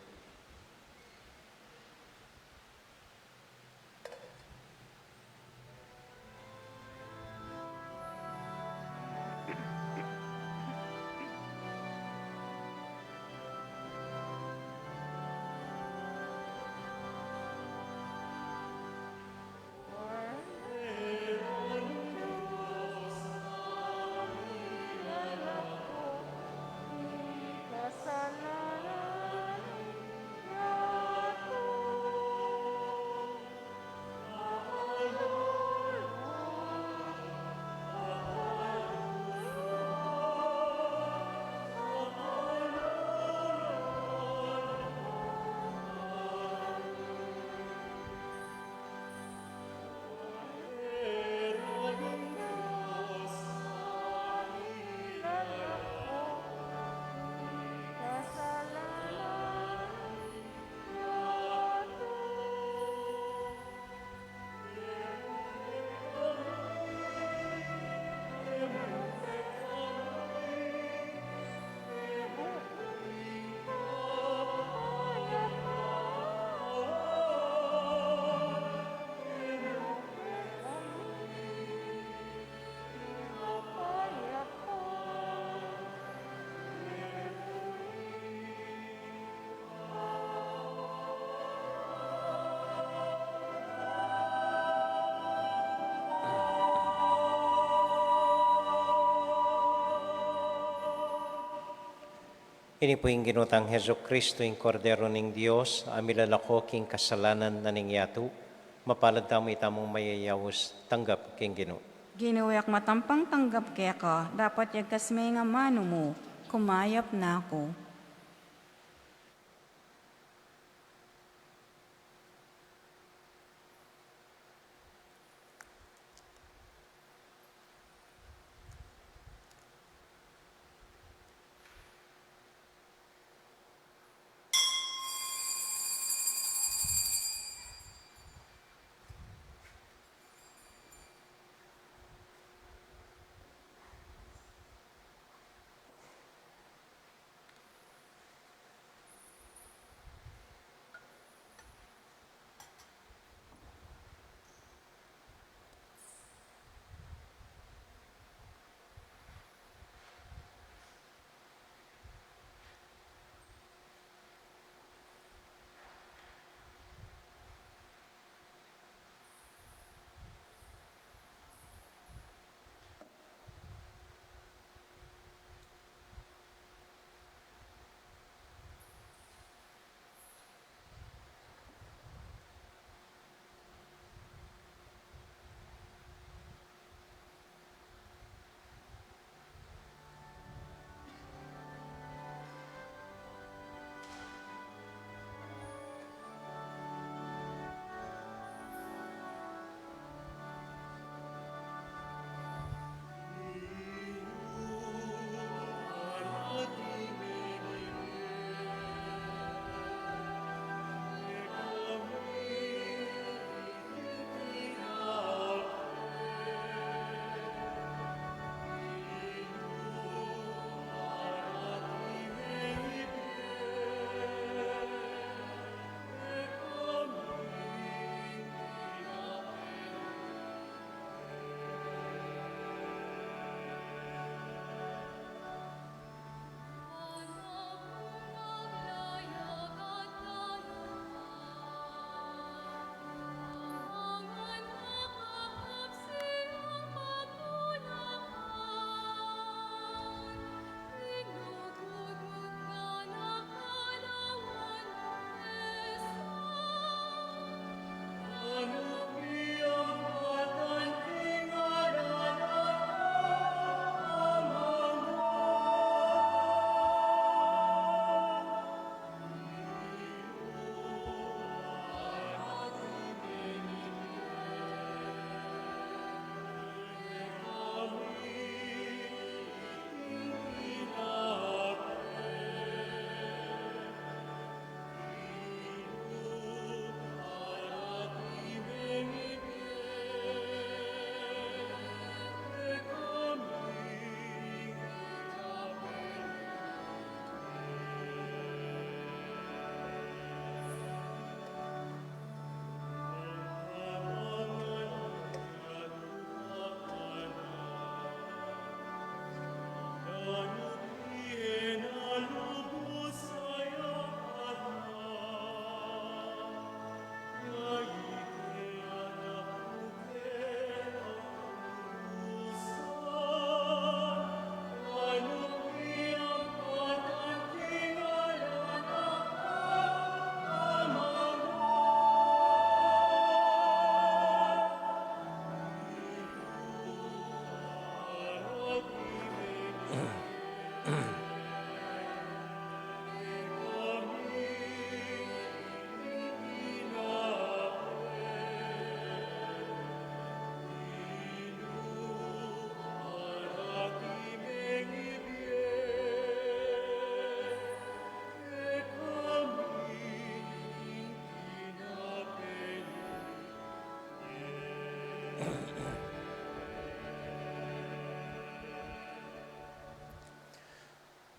Ini pu ing Ginu tang Jesucristo, ing Kordero ning Dios, a milalako king kasalanan na ning yatu. Mapalad tamu itamung mayayaus tanggap king Ginu. Ginu, e ku matampang tanggap keka, dapot yagkas me ing amanu mu, kumayap na ku.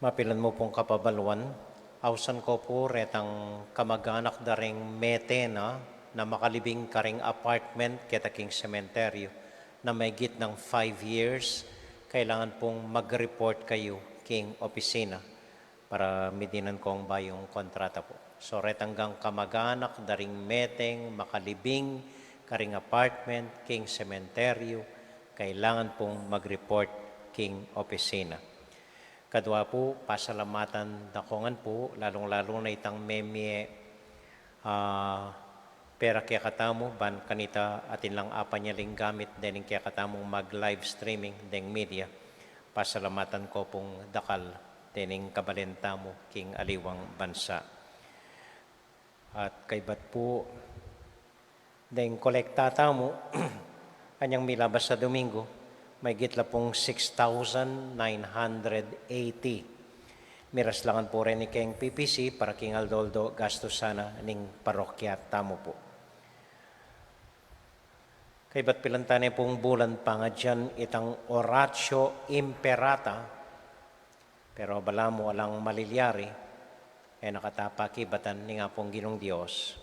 Mapilan mu pung kapabaluan, ausan ko pu retang kamaganak da ring mete na, na makalibing karing apartment keta king sementeryo, na maigit nang five years, kailangan pung mag-report kayu king opisina para midinan kong bayung kontrata pu. So, retang gang kamaganak da ring meteng makalibing karing apartment king sementeryo, kailangan pung mag-report king opisina. Kadua pu, pasalamatan da ko ngan pu, lalung-lalu na itang memie, ah, pera kekatamu, ban kanita atin lang apanyaling gamit dening kekatamung mag-live streaming deng media. Pasalamatan ko pung dakal dening kabalen tamu king aliwang bansa. At kaybat pu, deng kolekta tamu, anyang milabas a Domingo, maigit la pung six thousand nine hundred eighty. Miras la ngan pu reni keng P P C para king aldo-aldo gastusan na ning parokya tamu pu. Kaybat pilan tane pung bulan pangadyan itang Oratio Imperata, pero balamu alang malilyari, e na kata pakibatan ning Apung Ginung Dios.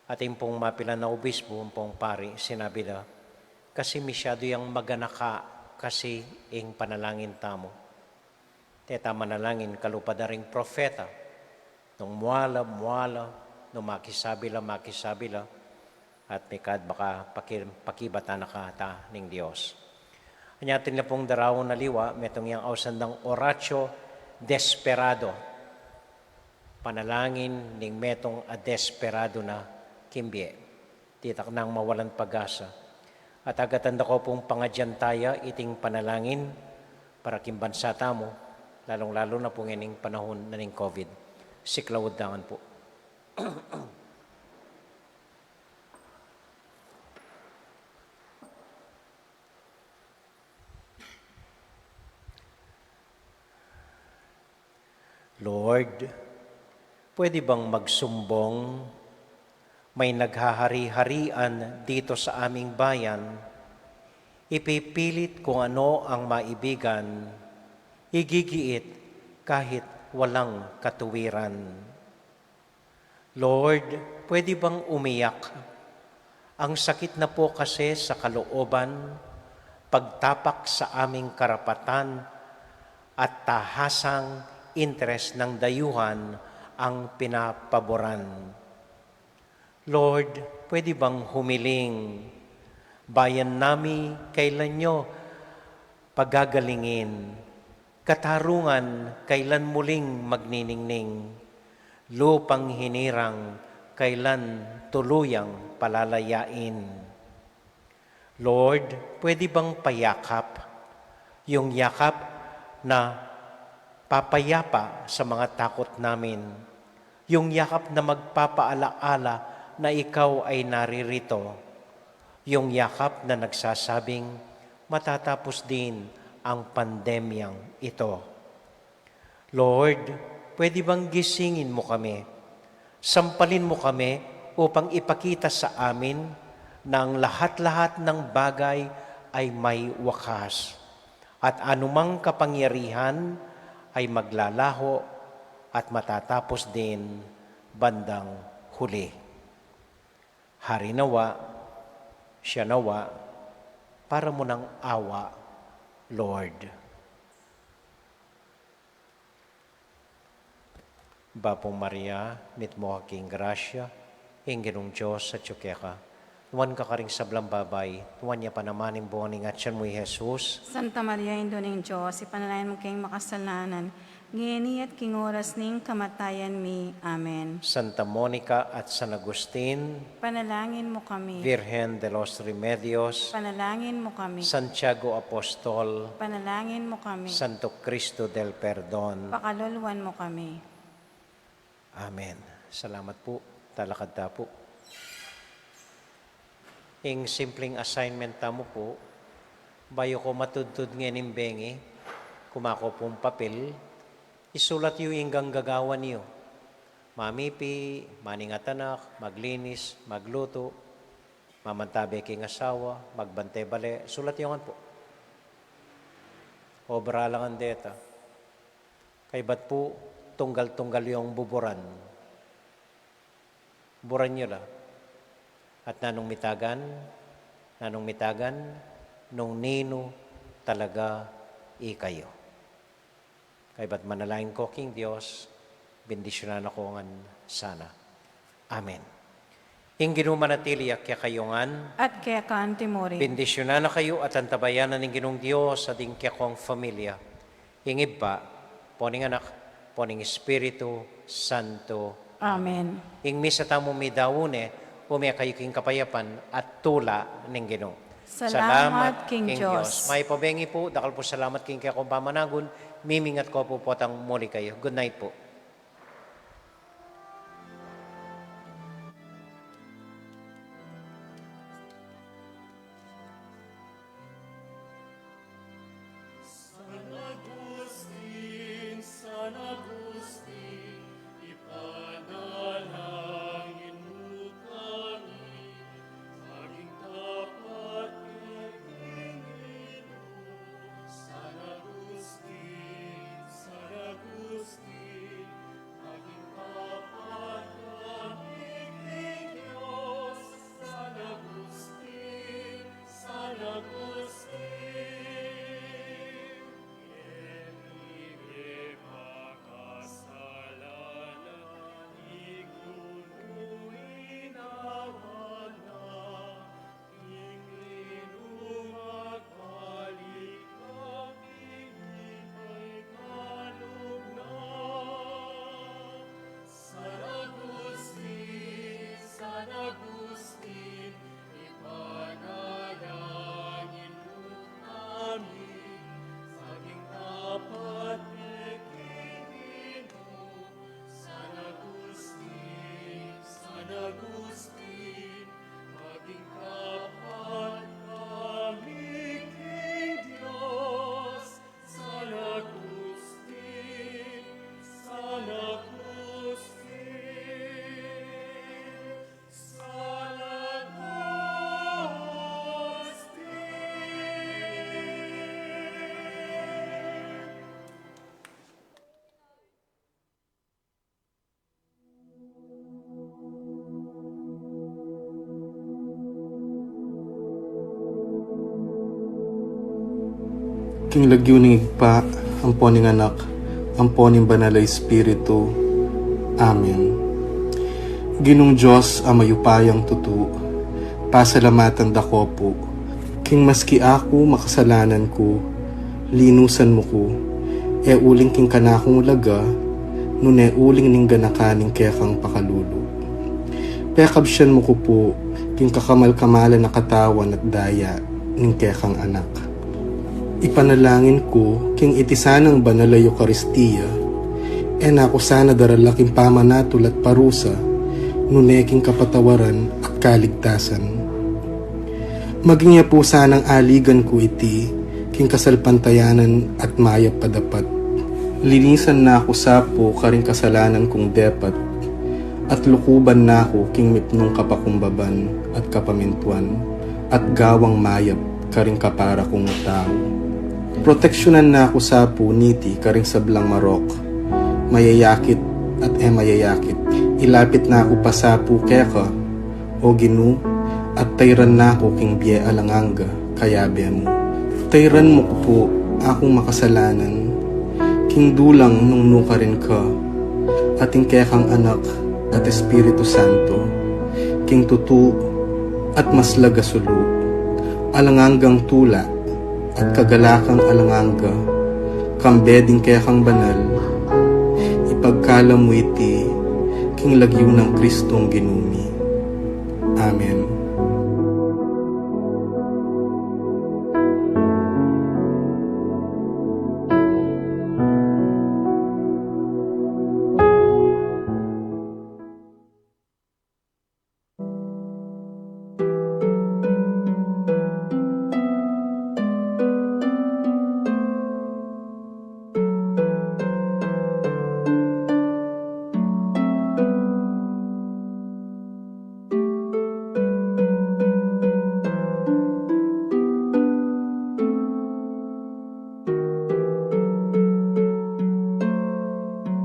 Atin pung mapilan a obispo, ampong pari, sinabi da, kasi masyadu yang maganaka kasi ing panalangin tamu. Teta manalangin kalupa da ring propeta. Nung muala, muala, nung makisabi la, makisabi la, at mikad baka paki-, pakibatan na kata ning Dios. Anya atin la pung daraun a liwa, metung yang ausan dang Oratio Desperado. Panalangin ning metung a desperado na king bie. Ditak nang mawalan pag-asa. At agatan da ko pung pangadyan taya iting panalangin para king bansa tamu, lalung-lalu na pu ngening panahun na ning COVID. Siklaud da ngan pu. Lord, pwede bang magsumbong? May naghahari-harian dito sa aming bayan, ipipilit kung ano ang maibigan, igigiit kahit walang katuwiran. Lord, pwede bang umiyak? Ang sakit na po kasi sa kalooban, pagtapak sa aming karapatan at tahasang interes ng dayuhan ang pinapaboran. Lord, pwede bang humiling? Bayan nami, kailan nyo pagagalingin? Katarungan, kailan muling magniningning? Lupang hinirang, kailan tuluyang palalayain? Lord, pwede bang payakap? Yung yakap na papayapa sa mga takot namin. Yung yakap na magpapaalaala na ikaw ay naririto. Yung yakap na nagsasabing, "Matatapos din ang pandemyang ito." Lord, pwede bang gisingin mo kami? Sampalin mo kami upang ipakita sa amin na ang lahat-lahat ng bagay ay may wakas, at anumang kapangyarihan ay maglalaho at matatapos din bandang huli. Hari nawa, siya nawa, para mo ng awa, Lord. Bapu Maria, mitmu ka king grasya, ing Ginung Dios atyu keka. Nuan ka karing sablang babai, nuan ya pa naman ing bunga ning atyan mu, i Jesus. Santa Maria, Indu ning Dios, ipanalangin mu keng makasalanan, ngeni at king oras ning kamatayan mi. Amen. Santa Monica at San Agustin, panalangin mu kami. Virgen de los Remedios, panalangin mu kami. Santiago Apostol, panalangin mu kami. Santo Cristo del Perdon, pakaluluan mu kami. Amen. Salamat pu. Talakad ta pu. Ing simpleng assignment tamu pu, bayu ko matudtud ngening bengi, kuma ko pung papel, isulat yu ing gagawan yu. Mamipi, maningat anak, maglinis, maglutu, mamantabe king asawa, magbante bale, sulat yu ngan pu. Obra la ngan deta. Kaybat pu, tunggal-tunggal yung buburan. Buran yu la. At nanung mitagan, nanung mitagan, nung ninu talaga ikayu. Kaybat manalangin ko king Dios, bendisyunan na ko ngan sana. Amen. Ing Ginu manatili ya kekayu ngan. At keka antimurin. Bendisyunan na kayu at antabayanan ning Ginung Dios at ing kekong familia. Ing Ibpa, ampo ning Anak, ampo ning Espiritu Santo. Amen. Ing misa tamu midaun ne, ume kayu king kapayapan at tula ning Ginu. Salamat king Dios. Mayap a bengi pu, dakal pu salamat king kekong pamanagun, mimingat ko pu potang muli kayu. Good night pu. San Agustin, San Agustin, ipanalangin mu kami, maging tapat king Ginu. San Agustin, San Agustin, maging tapat kami king Dios. San Agustin, San Agustin, e mi de makasalanan, iknu mu inawa na, iknu magbalik kami, ikay kalub na. San Agustin, San Agustin, ipanalangin mu kami, maging tapat mi king Ginu. San Agustin, San Agustin, maging tapat kami king Dios. San Agustin, San Agustin, San Agustin. King lagyu ning Ibpa, ampo ning Anak, ampo ning Banal a Espiritu. Amen. Ginung Dios a mayupayang tutu, pasalamatan da ka pu, king maski aku makasalanan ku, linusan mu ku, e uling king kanakung ulaga, nune uling ning ganakan ning kekang pakalulu. Pekabsian mu ku pu, king kakamal-kamalan a katawan at daya ning kekang Anak. Ipanalangin ku, king iti sanang banal a Eukaristia, e na ku sana darala king pamanatul at parusa, nune king kapatawaran at kaligtasan. Maging ya pu sanang aligan ku iti, king kasalpantayanan at mayap a dapat. Linisan na ku sa pu karing kasalanan kung depat, at lukuban na ku king mipnung kapakumbaban at kapamintuan, at gawang mayap karing kapara kung tau. Proteksyunan na ku sa pu niti karing sablang marok, mayayakit at e mayayakit. Ilapit na ku pa sa pu keka, O Ginu, at tayran na ku king bie alang angga, kayabe mu. Tayran mu ku pu akung makasalanan, king dulang nung nukarin ka, at ing kekang Anak at Espiritu Santo, king tutu at maslag a sulu, alang anggang tula, at kagalakang alang angga, kambe ding kekang banal, ipagkalam mu iti, king lagyu nang Kristong Ginu mi. Amen.